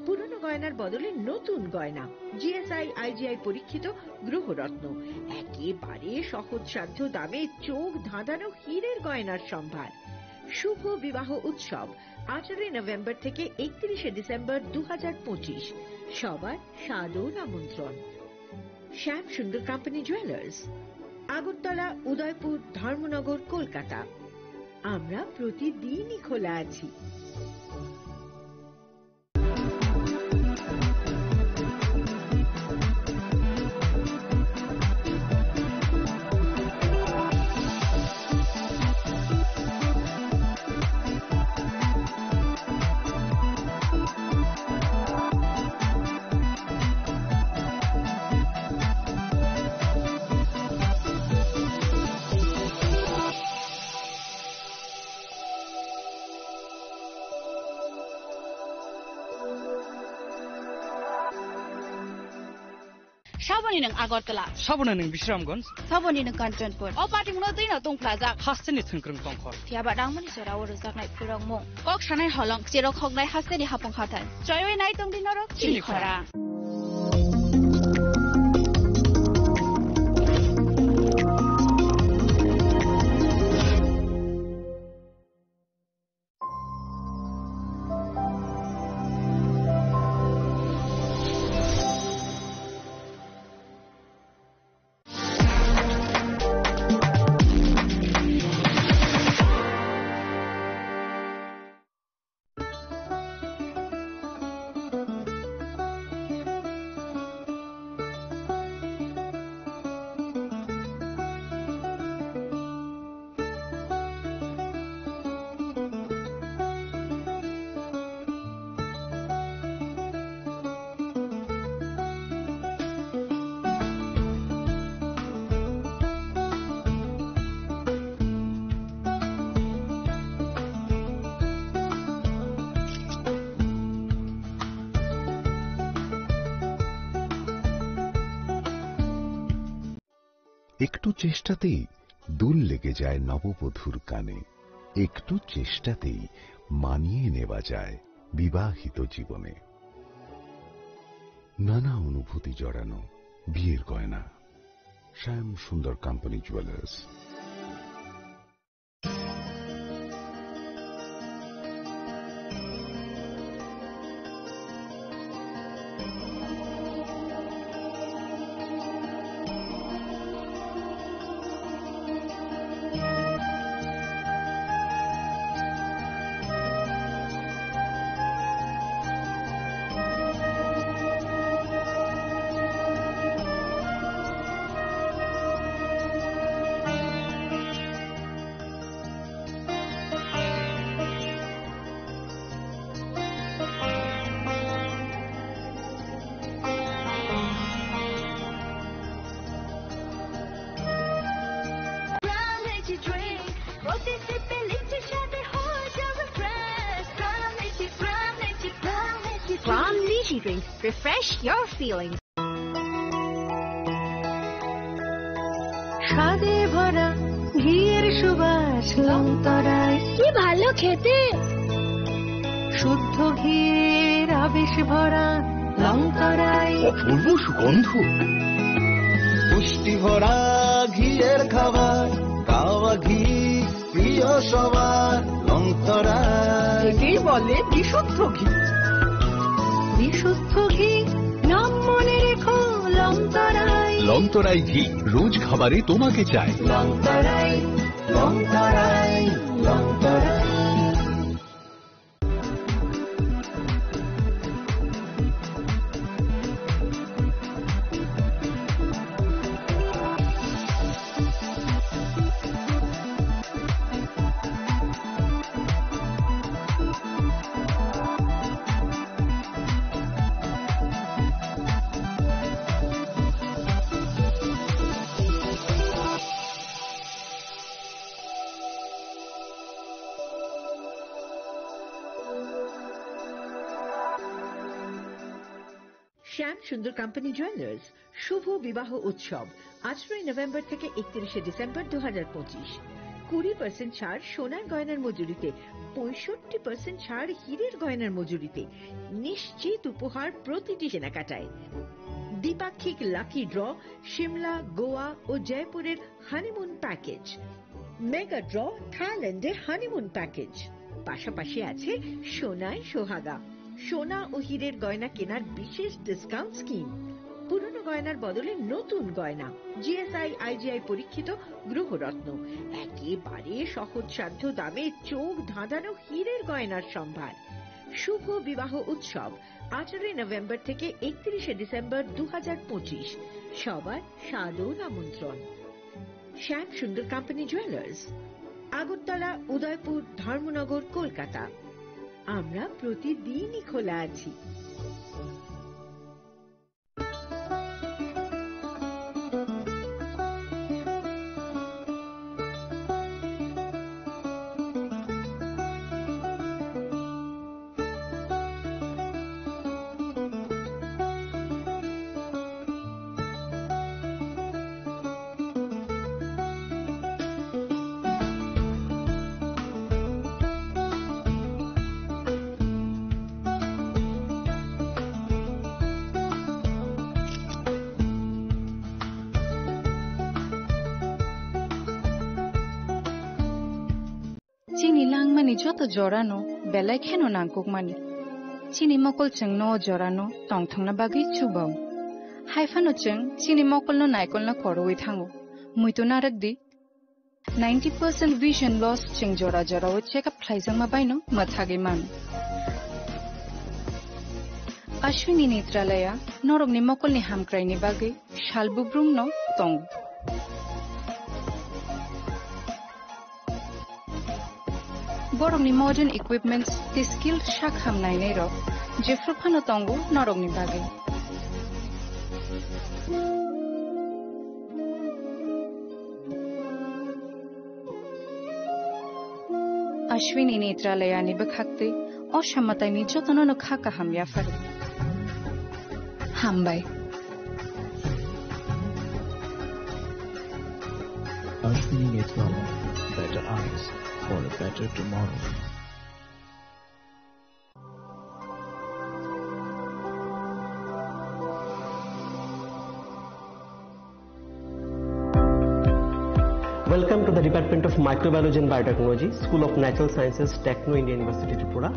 পুরনো গয়নার বদলে নতুন গয়না, জিএসআই আইজিআই পরীক্ষিত গ্রহরত্ন, একেবারে সহজসাধ্য দামে চোখ ধাঁধানো হীরের গয়নার সম্ভার। শুভ বিবাহ উৎসব, আঠারোই নভেম্বর থেকে একত্রিশে ডিসেম্বর দু হাজার পঁচিশ। সবার সাদর আমন্ত্রণ। শ্যাম সুন্দর কোম্পানি জুয়েলার্স, আগরতলা, উদয়পুর, ধর্মনগর, কলকাতা। আমরা প্রতিদিনই খোলা আছি। Saboni nwng Agartala. Saboni nwng Bisramganj. Saboni nwng Kanchanpur. O patimungno twino tungphlajak. Hasteni thwngkwrwng tongkhor. Phiyaba nangmani jora o rwjaknai phwrwngmung. Kok sanai holong, cherok hoknai hasteni hapung hathai. Choiwi nai tongdi norok chini khorang. একটু চেষ্টাতেই দুল লেগে যায় নববধূর কানে। একটু চেষ্টাতেই মানিয়ে নেওয়া যায় বিবাহিত জীবনে। নানা অনুভূতি জড়ানো বিয়ের গয়না। শ্যাম সুন্দর company jewellers. Drinks, refresh your feelings. স্বাদে ভরা ঘিয়ের সুবাস লংতরায়। কি ভালো খেতে! শুদ্ধ ঘিয়ের আবেশ ভরা লংতরায়। অপূর্ব সুগন্ধ। পুষ্টি ভরা ঘিয়ের খাবার, গাওয়া ঘি প্রিয় সবার, লংতরায়। একেই বলে বিশুদ্ধ ঘি। বিশুদ্ধ ঘি, নাম মনে রেখো, লংতরায়। লংতরাই ঘি, রোজ খাবারে তোমাকে চাই। লংতরায়, লংতরায়, লংতরায়। শ্যাম সুন্দর কোম্পানি জুয়েলার্স শুভ বিবাহ উৎসব, আঠারোই নভেম্বর থেকে একত্রিশে ডিসেম্বর দু হাজার পঁচিশ। কুড়ি পার্সেন্ট ছাড় সোনার গয়নার মজুরিতে, পঁয়ষট্টি পার্সেন্ট ছাড় হীরের গয়নার মজুরিতে, নিশ্চিত উপহার প্রতিটি কেনাকাটায়। দ্বিপাক্ষিক লাকি ড্র, সিমলা, গোয়া ও জয়পুরের হানিমুন প্যাকেজ, মেগা ড্র, থাইল্যান্ডের হানিমুন প্যাকেজ, পাশাপাশি আছে সোনায় সোহাগা, সোনা ও হীরের গয়না কেনার বিশেষ ডিসকাউন্ট স্কিম, পুরনো গয়নার বদলে নতুন গয়না, জিএসআই আইজিআই পরীক্ষিত গ্রহরত্ন, একেবারে সহজসাধ্য দামে চোখ ধাঁধানো হীরের গয়নার সম্ভার। শুভ বিবাহ উৎসব, আঠারোই নভেম্বর থেকে একত্রিশে ডিসেম্বর দু হাজার পঁচিশ। সবার সাদর আমন্ত্রণ। শ্যাম সুন্দর কোম্পানি জুয়েলার্স, আগরতলা, উদয়পুর, ধর্মনগর, কলকাতা। আমরা প্রতিদিনই খোলা আছি। Chini langmani joto jorano belai kheno nangkukmani. Chini mokol chwngno o jorano tongthokna bagwi chubao. Haiphano chwng chini mokolno naikolna korowi thango. Muitu narwk di. Ninety percent vision loss chwng jora jorao check up khlaijakma baino mwthagwi mano. Ashwini Netralaya norokni mokolni hamkraini bagwi sal bubrumno tongo. Borokni modern equipments tei skilled sak ham nainairok jephru phano tongo norokni bagwi. Ashwini Netralayani bwkhaktwi o samataini jotono no kha kaham yapharo. Hambai. Ashwini Netralaya, better eyes for a better tomorrow. Welcome to the Department of Microbiology and Biotechnology, School of Natural Sciences, Techno India University, Tripura.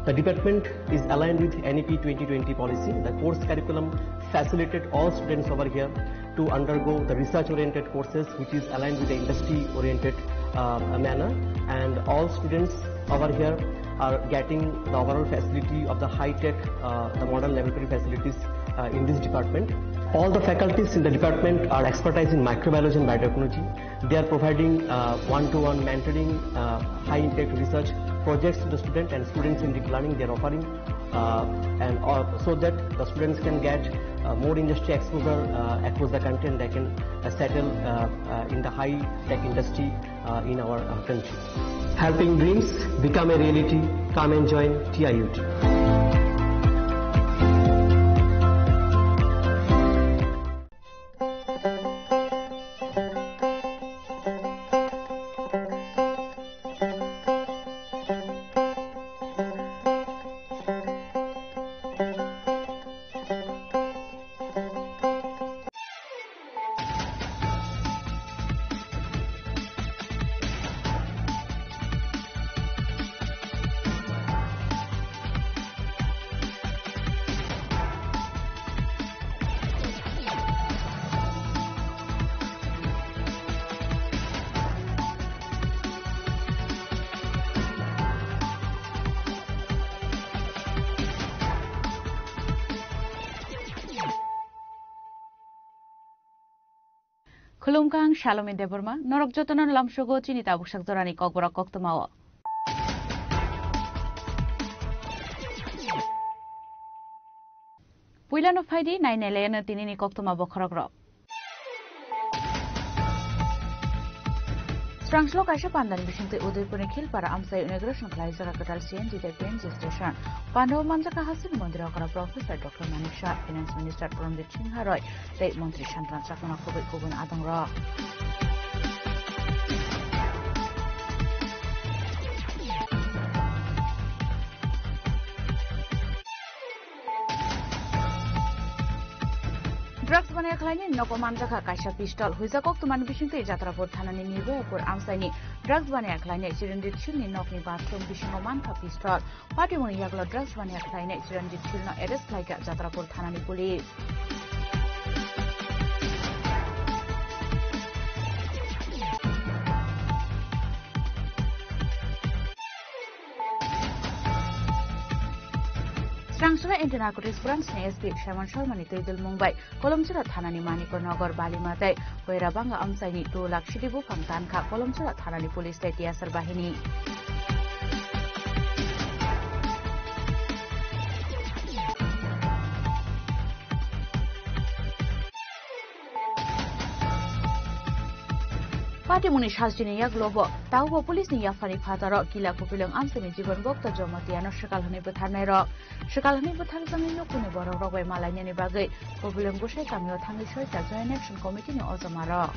The department is aligned with N E P twenty twenty policy. The course curriculum facilitate all students over here to undergo the research-oriented courses, which is aligned with the industry-oriented, uh, manner, and all students over here are getting the overall facility of the high-tech, uh, the modern laboratory facilities, uh, in this department. All the faculties in the department are expertise in microbiology and biotechnology. They are providing, uh, one-to-one mentoring, uh, high-impact research projects to the student and students in deep learning. They are offering, uh, and, uh, so that the students can get, uh, more industry exposure, uh, across the country, and they can, uh, settle, uh, uh, in the high-tech industry, uh, in our, uh, country. Helping dreams become a reality. Come and join T I U T. Khulumkha ang Salomi Debbarma, norok jotono lamsogo chini tabuksak jorani kokborok koktwmao. Puilano phaidi nai nailayano tinini koktwma bokhorokrok. Srangshlo kaisa pandani bisingtwi Udaipurni Khilpara amchai inauguration khlaijak kwtal C N G tei P N G station. Pandao manjakha hasteni montri okra Professor Doctor Manik Saha, Finance Minister Pranjit Singha Roy tei montri Santana Chakma khobwi kubun adongrok. Drugs baniya khlainai nogo manjakha kaisa pistol. Huijak koktwmani bisingtwi Jatrapur thanani Nirbayapur amchaini drugs baniya khlainai Chiranjit Shilni nokni bathroom bisingo mankha pistol. Patimungni yagulo drugs baniya khlainai Chiranjit Shilno arrest khlaikha Jatrapur thanani police. Srangshla Anti-Narcotics Branch ni S P Simon Sharma ni twi dulmung bai Kolomchura thanani Manikya Nagar Balima tei Koirabanga amchaini two lakh sidi buphang tankha Kolomchura thanani police tei T S R bahini. Patimungni sajini yagulo bo, taubo police ni yaphani phataro Kila Kopilwng amchaini Jibon Bhakta Jamatia no swkal hwnwi bwtharnai rok. Swkal hwnwi bwtharjaknai nukuni borok rok bai malainani bagwi Kopilwng Gusai kamio thangwi soita Joint Action Committee ni ojoma rok.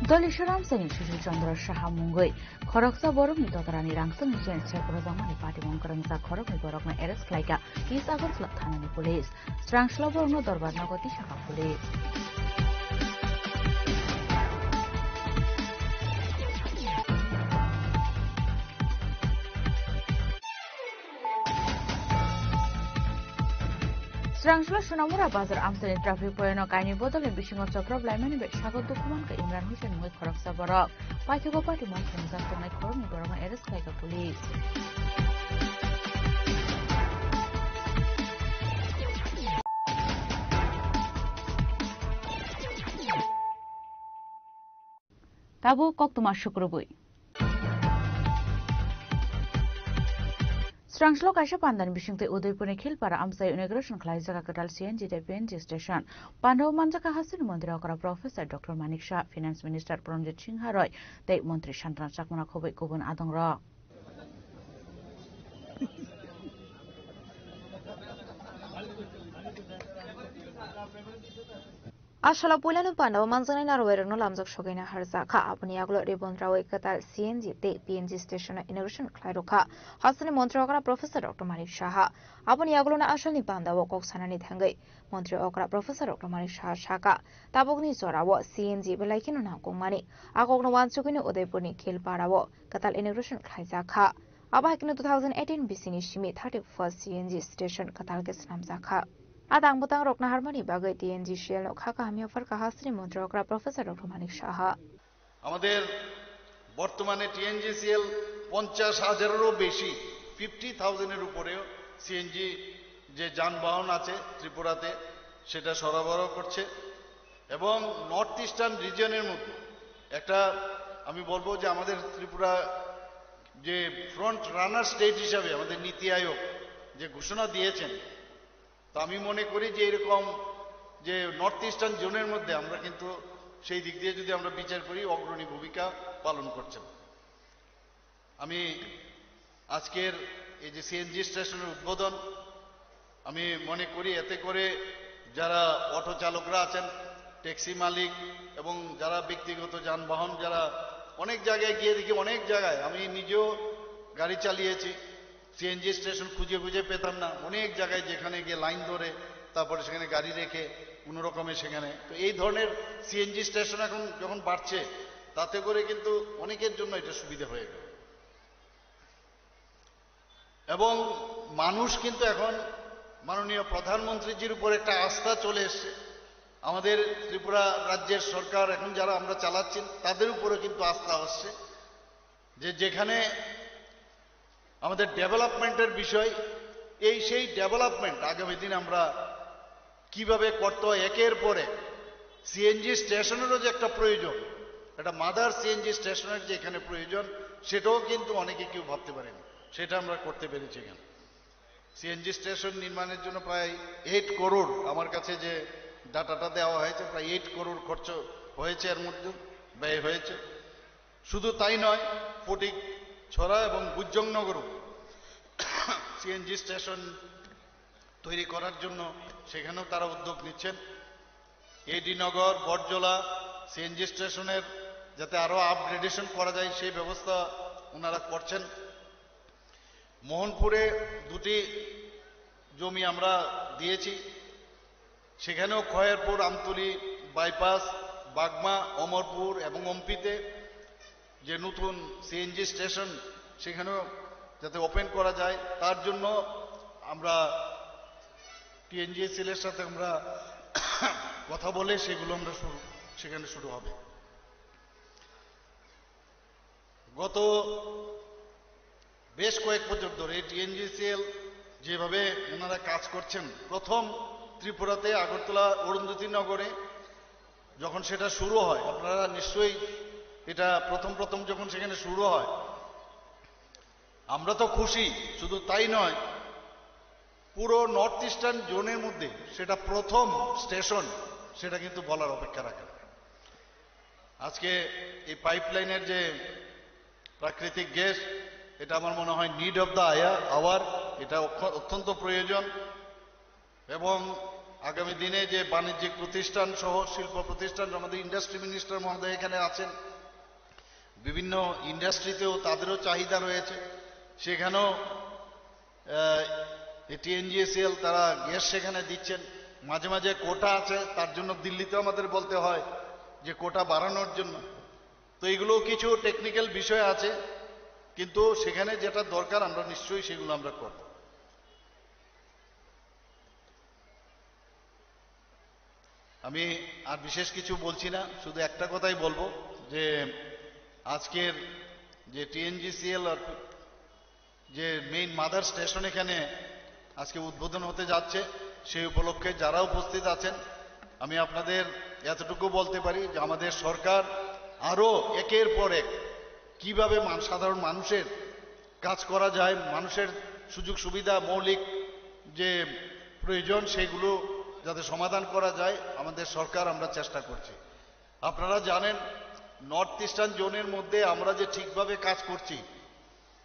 Doli Swaram Seni Sushil Chandra Saha mungwi khoroksa borokni dotorani rangchakni chance check rwjakmani patimung kwrwngjak khoroknwi borokno arrest khlaikha East Agartala thanani police. Srangshla borokno dorbar nogo tisakha police. Srangshla Sonamura Bazar amchaini traffic point o kainwi bodolni bisingo choprop laimani bai sago dukhu mankha Imran Hussain mungwi khoroksa borok. Paithago patimung khwngjak tongnai khoroknwi borokno arrest khlaikha police. Tabuk koktwma sukrubwi. Srangshlo kaisa pandani bisingtwi Udaipurni Khilpara amchai inauguration khlaijak kwtal C N G tei P N G station. Pandao manjakha hasteni montri okra Professor Doctor Manik Saha, Finance Minister Pranjit Singha Roy tei montri Santana Chakma khobwi kubun adongrok. A salo puilano pandao manjaknai narwuirokno lamjak sokaina harjakha. Aboni yagulo ribbon rawi kwtal C N G tei P N G station-o inauguration khlai rwkha hasteni montri okra Professor Doctor Manik Saha. Aboni yagulono a salni pandao kok sanani thangwi montri okra Professor Doctor Manik Saha sakha, tabukni jorao C N G belai kheno nangkukmani. A kokno uansukgwino Udaipurni Khilparao kwtal inauguration khlaijakha. Abo hai kheno two thousand eighteen bisini simi thirty-first C N G station kwtal khe swnamjakha. A tang bwtang rok naharmani bagwi T N G C L no kha kaham yapharkha hasteni montri okra Professor Doctor Manik Saha. আমাদের বর্তমানে টিএনজিসিএল পঞ্চাশ হাজারেরও বেশি, ফিফটি থাউজেন্ডের উপরেও সিএনজি যে যানবাহন আছে ত্রিপুরাতে, সেটা সরবরাহ করছে। এবং নর্থ ইস্টার্ন রিজিয়নের মধ্যে একটা, আমি বলবো যে আমাদের ত্রিপুরা যে ফ্রন্ট রানার স্টেট হিসাবে আমাদের নীতি আয়োগ যে ঘোষণা দিয়েছেন, তো আমি মনে করি যে এরকম যে নর্থ ইস্টার্ন জোনের মধ্যে আমরা কিন্তু সেই দিক দিয়ে যদি আমরা বিচার করি, অগ্রণী ভূমিকা পালন করছেন। আমি আজকের এই যে সিএনজি স্টেশনের উদ্বোধন, আমি মনে করি এতে করে যারা অটো চালকরা আছেন, ট্যাক্সি মালিক এবং যারা ব্যক্তিগত যানবাহন, যারা অনেক জায়গায় গিয়ে দেখি, অনেক জায়গায় আমি নিজেও গাড়ি চালিয়েছি, সিএনজি স্টেশন খুঁজে খুঁজে পেতাম না, অনেক জায়গায় যেখানে গিয়ে লাইন ধরে, তারপরে সেখানে গাড়ি রেখে কোনো রকমে সেখানে। তো এই ধরনের সিএনজি স্টেশন এখন যখন বাড়ছে, তাতে করে কিন্তু অনেকের জন্য এটা সুবিধা হয়ে গেল। এবং মানুষ কিন্তু এখন মাননীয় প্রধানমন্ত্রীজির উপর একটা আস্থা চলে এসছে। আমাদের ত্রিপুরা রাজ্যের সরকার এখন যারা আমরা চালাচ্ছেন, তাদের উপরে কিন্তু আস্থা আসছে। যে যেখানে আমাদের ডেভেলপমেন্টের বিষয়, এই সেই ডেভেলপমেন্ট আগামী দিন আমরা কিভাবে করতে হয় একের পর এক। সিএনজি স্টেশনেরও যে একটা প্রয়োজন, একটা মাদার সিএনজি স্টেশনের যে এখানে প্রয়োজন, সেটাও কিন্তু অনেকে কেউ ভাবতে পারেনি, সেটা আমরা করতে পেরেছি এখানে। সিএনজি স্টেশন নির্মাণের জন্য প্রায় এইট করোড়, আমার কাছে যে ডাটাটা দেওয়া হয়েছে, প্রায় এইট করোড় খরচ হয়েছে, এর মধ্যে ব্যয় হয়েছে। শুধু তাই নয়, ফটিক ছড়া এবং গুজ্জংনগরও সিএনজি স্টেশন তৈরি করার জন্য সেখানেও তারা উদ্যোগ নিচ্ছেন। এডি নগর, বটজলা সিএনজি স্টেশনের যাতে আরও আপগ্রেডেশন করা যায়, সেই ব্যবস্থা ওনারা করছেন। মোহনপুরে দুটি জমি আমরা দিয়েছি, সেখানেও খয়েরপুর, আমতলী বাইপাস, বাগমা, অমরপুর এবং অম্পিতে যে নতুন সিএনজি স্টেশন, সেখানেও যাতে ওপেন করা যায়, তার জন্য আমরা টিএনজিএসএল এর সাথে আমরা কথা বলে সেগুলো আমরা শুরু, সেখানে শুরু হবে। গত বেশ কয়েক বছর ধরে টিএনজিসিএল যেভাবে ওনারা কাজ করছেন, প্রথম ত্রিপুরাতে আগরতলা অরুন্ধতী নগরে যখন সেটা শুরু হয়, আপনারা নিশ্চয়ই এটা প্রথম প্রথম যখন সেখানে শুরু হয়, আমরা তো খুশি। শুধু তাই নয়, পুরো নর্থ ইস্টার্ন জোনের মধ্যে সেটা প্রথম স্টেশন, সেটা কিন্তু বলার অপেক্ষা রাখে না। আজকে এই পাইপলাইনের যে প্রাকৃতিক গ্যাস, এটা আমার মনে হয় নিড অফ দ্য আওয়ার, এটা অক্ষ- অত্যন্ত প্রয়োজন। এবং আগামী দিনে যে বাণিজ্যিক প্রতিষ্ঠান সহ শিল্প প্রতিষ্ঠান, আমাদের ইন্ডাস্ট্রি মিনিস্টার মহোদয় এখানে আছেন, বিভিন্ন ইন্ডাস্ট্রিতেও তাদেরও চাহিদা রয়েছে, সেখানেও টিএনজিসিএল তারা গ্যাস সেখানে দিচ্ছেন। মাঝে মাঝে কোটা আছে, তার জন্য দিল্লিতে আমাদের বলতে হয় যে কোটা বাড়ানোর জন্য। তো এগুলো কিছু টেকনিক্যাল বিষয় আছে, কিন্তু সেখানে যেটা দরকার আমরা নিশ্চয়ই সেগুলো আমরা করব। আমি আর বিশেষ কিছু বলছি না, শুধু একটা কথাই বলবো যে আজকের যে টিএনজিসিএল আর যে মেইন মাদার স্টেশন এখানে আজকে উদ্বোধন হতে যাচ্ছে, সেই উপলক্ষে যারা উপস্থিত আছেন, আমি আপনাদের এতটুকু বলতে পারি যে আমাদের সরকার আরও একের পর এক কিভাবে মান- সাধারণ মানুষের কাজ করা যায়, মানুষের সুযোগ সুবিধা, মৌলিক যে প্রয়োজন, সেগুলো যাতে সমাধান করা যায়, আমাদের সরকার আমরা চেষ্টা করছি। আপনারা জানেন, নর্থ ইস্টার্ন জোনের মধ্যে আমরা যে ঠিকভাবে কাজ করছি,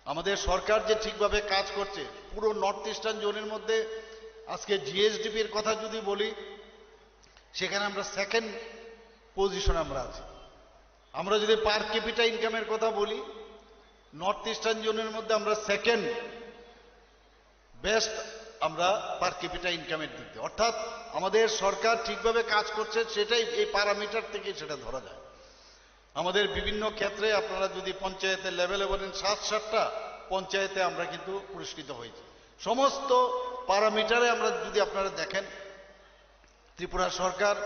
আমাদের সরকার যে ঠিকভাবে কাজ করছে, পুরো নর্থ ইস্টার্ন জোনের মধ্যে আজকে জিএসডিপির কথা যদি বলি, সেখানে আমরা সেকেন্ড পজিশনে আমরা আছি। আমরা যদি পার ক্যাপিটা ইনকামের কথা বলি, নর্থ ইস্টার্ন জোনের মধ্যে আমরা সেকেন্ড বেস্ট আমরা পার ক্যাপিটা ইনকামের দিক দিয়ে। অর্থাৎ আমাদের সরকার ঠিকভাবে কাজ করছে, সেটাই এই প্যারামিটার থেকে সেটা ধরা যায়। আমাদের বিভিন্ন ক্ষেত্রে আপনারা যদি পঞ্চায়েতের লেভেলে বলেন, সাত সাতটা পঞ্চায়েতে আমরা কিন্তু পুরস্কৃত হয়েছি। সমস্ত প্যারামিটারে আমরা যদি আপনারা দেখেন, ত্রিপুরা সরকার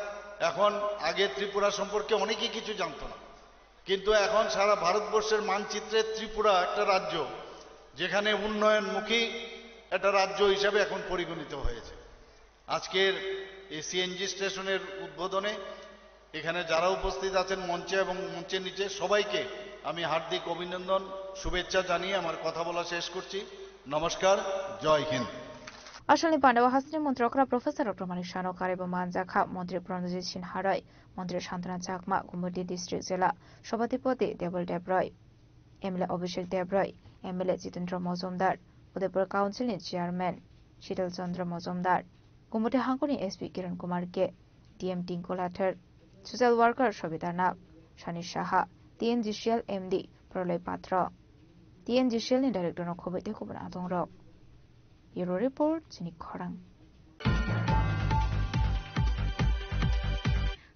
এখন, আগে ত্রিপুরা সম্পর্কে অনেকেই কিছু জানতো না, কিন্তু এখন সারা ভারতবর্ষের মানচিত্রে ত্রিপুরা একটা রাজ্য, যেখানে উন্নয়নমুখী একটা রাজ্য হিসাবে এখন পরিগণিত হয়েছে। আজকের এই সিএনজি স্টেশনের উদ্বোধনে এখানে যারা উপস্থিত আছেন মঞ্চে এবং মঞ্চের নিচে, সবাইকে আমি হার্দিক অভিনন্দন, শুভেচ্ছা জানিয়ে আমার কথা বলা শেষ করছি। নমস্কার, জয় Hind. Asalni pandao hasni montri okra Professor Doctor Manik Saha no karwi bo manjakha montri Pranajit Sinha roi, montri Santana Chakma, Gumoti District Jela Sabhapati Debal Deb roi, M L A Abhishek Deb roi, M L A Jitendra Mojumdar, Udaipur Council ni Chairman Shital Chandra Mojumdar, Gumoti hangkoni S P Kiran Kumar K, D M Tinku Lathar, Social Worker Sobita Nag, Sani Saha, T N G C L M D Pralay Patro, T N G C L ni Director no khoboi tei kubun adong rok. Bureau Report, Chini Khorang.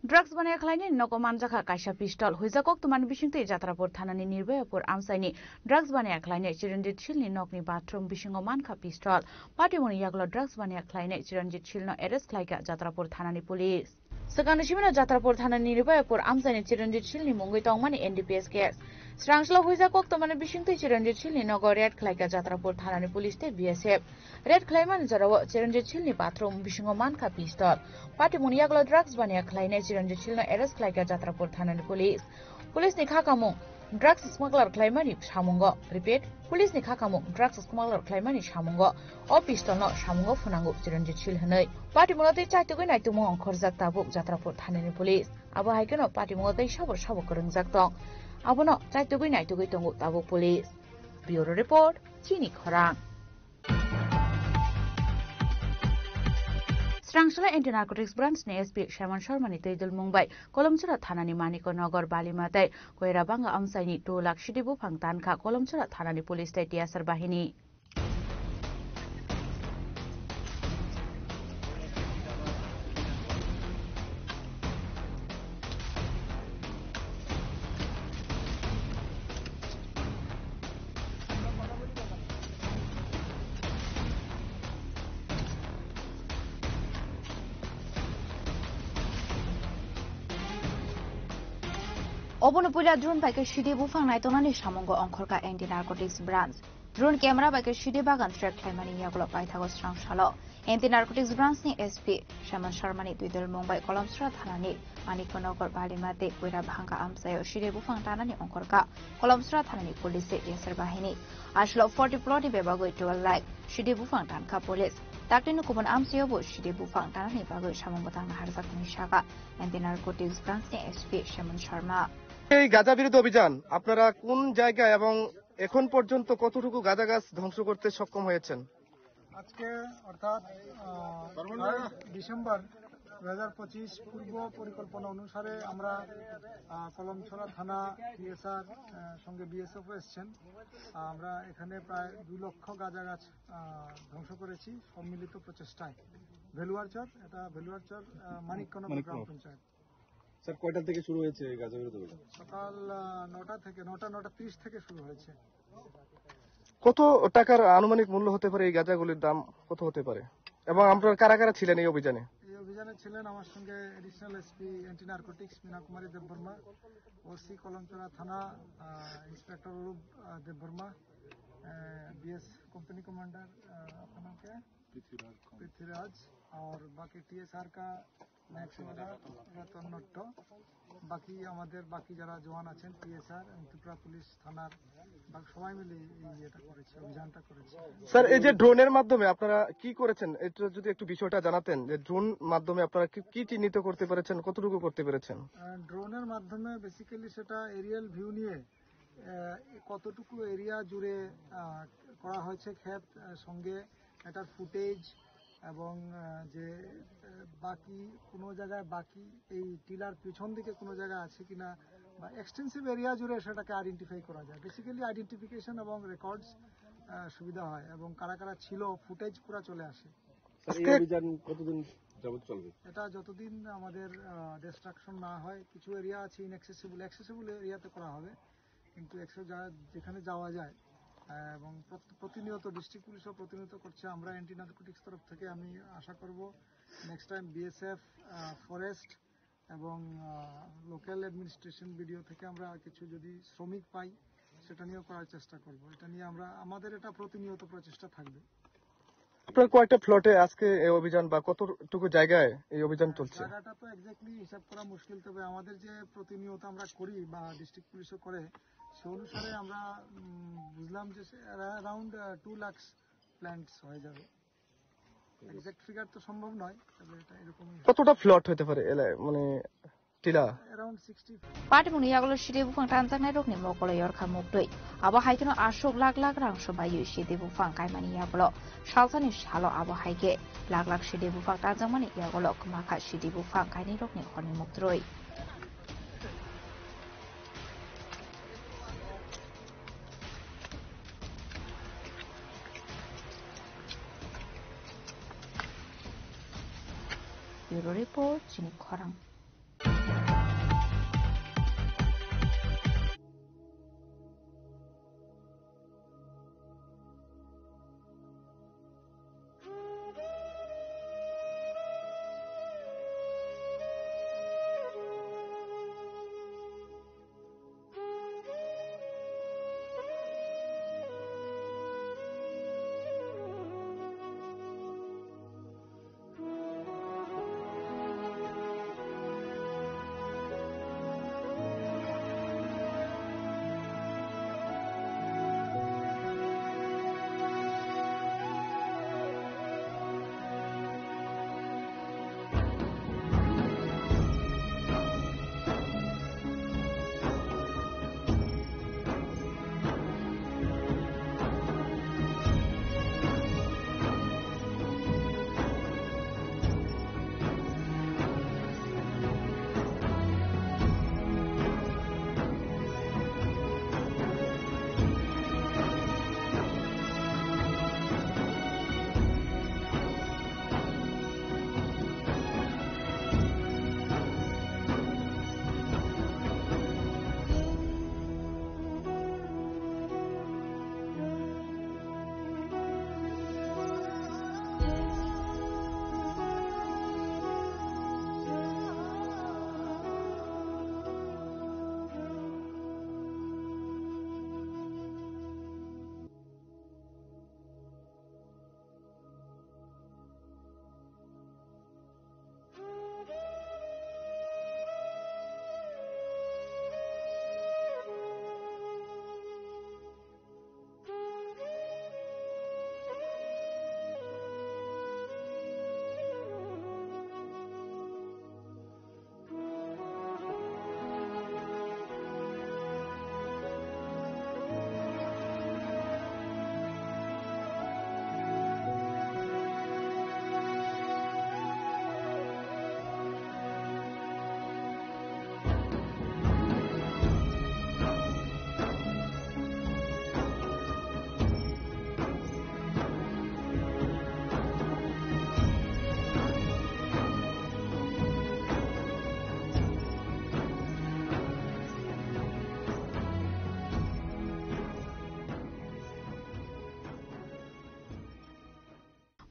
Drugs baniya khlainani nogo manjakha kaisa pistol. Huijak koktwmani bisingtwi Jatrapur thanani Nirbayapur amchaini drugs baniya khlainai Chiranjit Shilni nokni bathroom bisingo mankha pistol. Patimungni yagulo drugs baniya khlainai Chiranjit Shilno arrest khlaikha Jatrapur thanani police. Swkangni simino Jatrapur thanani Nirupaipur amchaini Chiranjit Shilni mungwi tongmani N D P S case. Srangsla huijak koktwmani bisingtwi Chiranjit Shilni nogo raid khlaikha Jatrapur thanani police tei B S F. Raid khlaimani jorao Chiranjit Shilni bathroom bisingo mankha pistol. Patimungni yagulo drugs baniya khlainai Chiranjit Shilno arrest khlaikha Jatrapur thanani police. Police ni kha kamung drugs smuggler khlaimani samungo. Repeat, police ni kha kamung drugs smuggler khlaimani samungo. O pistol no samungo phunango Chiranjit Shil hwnwi. Patimungno tei chaitugwi naitugmung ongkhorjak tabuk Jatrapur thanani police. Abo hai kheno patimungo tei sabo sabo kwrwngjak tong. Abono chaitugwi naitugwi tongo tabuk police. Bureau report, Chini Khorang. Srangsala Anti-Narcotics Branch ni S P Simon Sharma ni twi dulmung bai Kolomchura thana ni Manikya Nagar Balima tei Koirabanga amchai ni two lakh sidi buphang tankha Kolomchura thana ni police tei T S R bahini. Obono puila drone bai khe sidi buphang naitonani samungo ongkhorkha Anti-Narcotics Branch. Drone camera bai khe sidi bagan track khlaimani yagulo paithago srangsalo Anti-Narcotics Branch ni S P Simon Sharma ni twi dulmung bai Kolomsra thana ni Manikya Nagar Balima tei Koirabanga amchaio sidi buphang tanani ongkhorkha Kolomsra thana ni police tei T S R bahini. Aswk forty plot ni bebagwi twelve lakh sidi buphang tankha police. Takti ni kubun amchaio bo sidi buphang tanani bagwi samung bwtang naharjak hwnwi sakha Anti-Narcotics Branch ni S P Simon Sharma. এই গাঁজা বিরোধী অভিযান আপনারা কোন জায়গায় এবং এখন পর্যন্ত কতটুকু গাঁজা গাছ ধ্বংস করতে সক্ষম হয়েছেন? আজকে অর্থাৎ, আহ, থার্ড ডিসেম্বর দুই হাজার পঁচিশ পূর্ব পরিকল্পনা অনুসারে আমরা, আহ, কলমছড়া থানা, টিএসআর, আহ, সঙ্গে বিএসএফ এসছেন। আহ, আমরা এখানে প্রায় দুই লক্ষ গাঁজা গাছ, আহ, ধ্বংস করেছি সম্মিলিত প্রচেষ্টায়। ভেলুয়ারচর, এটা ভেলুয়ারচর, আহ, মানিকনগর মানিকনগর। গ্রাম পঞ্চায়েত। স্যার, কয়টা থেকে শুরু হয়েছে এই গাঁজা বিরোধী অভিযান? সকাল, আহ, নটা থেকে, নটা, নটা ত্রিশ থেকে শুরু হয়েছে। কত টাকার আনুমানিক মূল্য হতে পারে এই গাঁজাগুলির দাম? কত হতে পারে? এবং আপনারা কারা কারা ছিলেন এই অভিযানে? এই অভিযানে ছিলেন আমার সঙ্গে additional SP anti narcotics Meena Kumari Debbarma, OC Kalamchaura থানা, ah, inspector Arup, ah, Debbarma, ah, BS company commander, ah, আপনাকে পৃথ্বীরাজ। পৃথ্বীরাজ, আর বাকি টিএসআর কা ম্যাক্স ওরা রতন নট্ট, বাকি আমাদের বাকি যারা জওয়ান আছেন, টিএসআর এবং ত্রিপুরা পুলিশ থানার, বাকি সবাই মিলে এই ইয়েটা করেছে, অভিযানটা করেছে। স্যার, এই যে ড্রোনের মাধ্যমে আপনারা কি করেছেন, এটা যদি একটু বিষয়টা জানাতেন, যে ড্রোন মাধ্যমে আপনারা কি, কি চিহ্নিত করতে পেরেছেন, কতটুকু করতে পেরেছেন? আহ, ড্রোনের মাধ্যমে বেসিক্যালি সেটা এরিয়াল ভিউ নিয়ে, আহ, কতটুকু এরিয়া জুড়ে, আহ, করা হয়েছে ক্ষেত, আহ, সঙ্গে এটার ফুটেজ এবং, আহ, যে, আহ, বাকি কোনো জায়গায় বাকি এই টিলার পিছন দিকে কোনো জায়গা আছে কিনা বা এক্সটেন্সিভ এরিয়া জুড়ে সেটাকে আইডেন্টিফাই করা যায়। বেসিক্যালি আইডেন্টিফিকেশন এবং রেকর্ডস, আহ, সুবিধা হয় এবং কারা কারা ছিল ফুটেজ পুরা চলে আসে। স্যার, এই আজকে অভিযান কতদিন যাবত চলবে? এটা যতদিন আমাদের, আহ, ডিস্ট্রাকশন না হয়, কিছু এরিয়া আছে ইনঅ্যাক্সেসিবল, অ্যাক্সেসিবল এরিয়াতে করা হবে, কিন্তু অ্যাক্সেস যা-, যেখানে যাওয়া যায়, আহ, এবং প্রত-, প্রতিনিয়ত ডিস্ট্রিক্ট পুলিশও প্রতিনিয়ত করছে। আমরা অ্যান্টি নারকোটিক্স তরফ থেকে আমি আশা করব নেক্সট টাইম বিএসএফ, আহ, ফরেস্ট এবং, আহ, লোকাল অ্যাডমিনিস্ট্রেশন, বিডিও থেকে আমরা কিছু যদি শ্রমিক পাই, সেটা নিয়েও করার চেষ্টা করব। এটা নিয়ে আমরা, আমাদের এটা প্রতিনিয়ত প্রচেষ্টা থাকবে। আপনার কয়েকটা প্লটে আজকে এই অভিযান বা কতটুকু জায়গায় এই অভিযান চলছে? জায়গাটা তো এক্স্যাক্টলি হিসাব করা মুশকিল, তবে আমাদের যে প্রতিনিয়ত আমরা করি বা ডিস্ট্রিক্ট পুলিশও করে, সে অনুসারে আমরা, উম, বুঝলাম যে সে অ্যারা-, অ্যারাউন্ড, আহ, টু লাখ প্ল্যান্টস হয়ে যাবে। এক্স্যাক্ট ফিগার তো সম্ভব নয়, তবে এটা এরকমই হবে। কতটা প্লট হতে পারে এলাকায়, মানে টিলা? Around sixty. Patimungni yagulo sidi buphang tanjaknai rokni mokolo yorkha muktwi. Abo hai kheno aswk lakh lakh rang swbaiwi sidi buphang kaimani yagulo. Salsani salo abo hai khe lakh lakh sidi buphang tanjakmani yagulo kwmakha sidi buphang kainwi rokni horni muktrwi. Bureau report, Chini Khorang.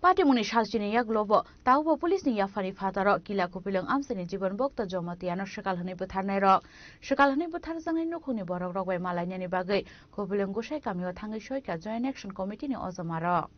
Patimungni salchini yaklobo taobo police ni yaphani phataro Kila Kupilwng amchaini Jibon Bhakta Jomatiano swkal hwnwi bwtharnairok. Swkal hwnwi bwtharjaknai nukhungni borokrok bai malainani bagwi Kupilwng Gusai kamio thangwi soika Joint Action Committee ni ojomarok.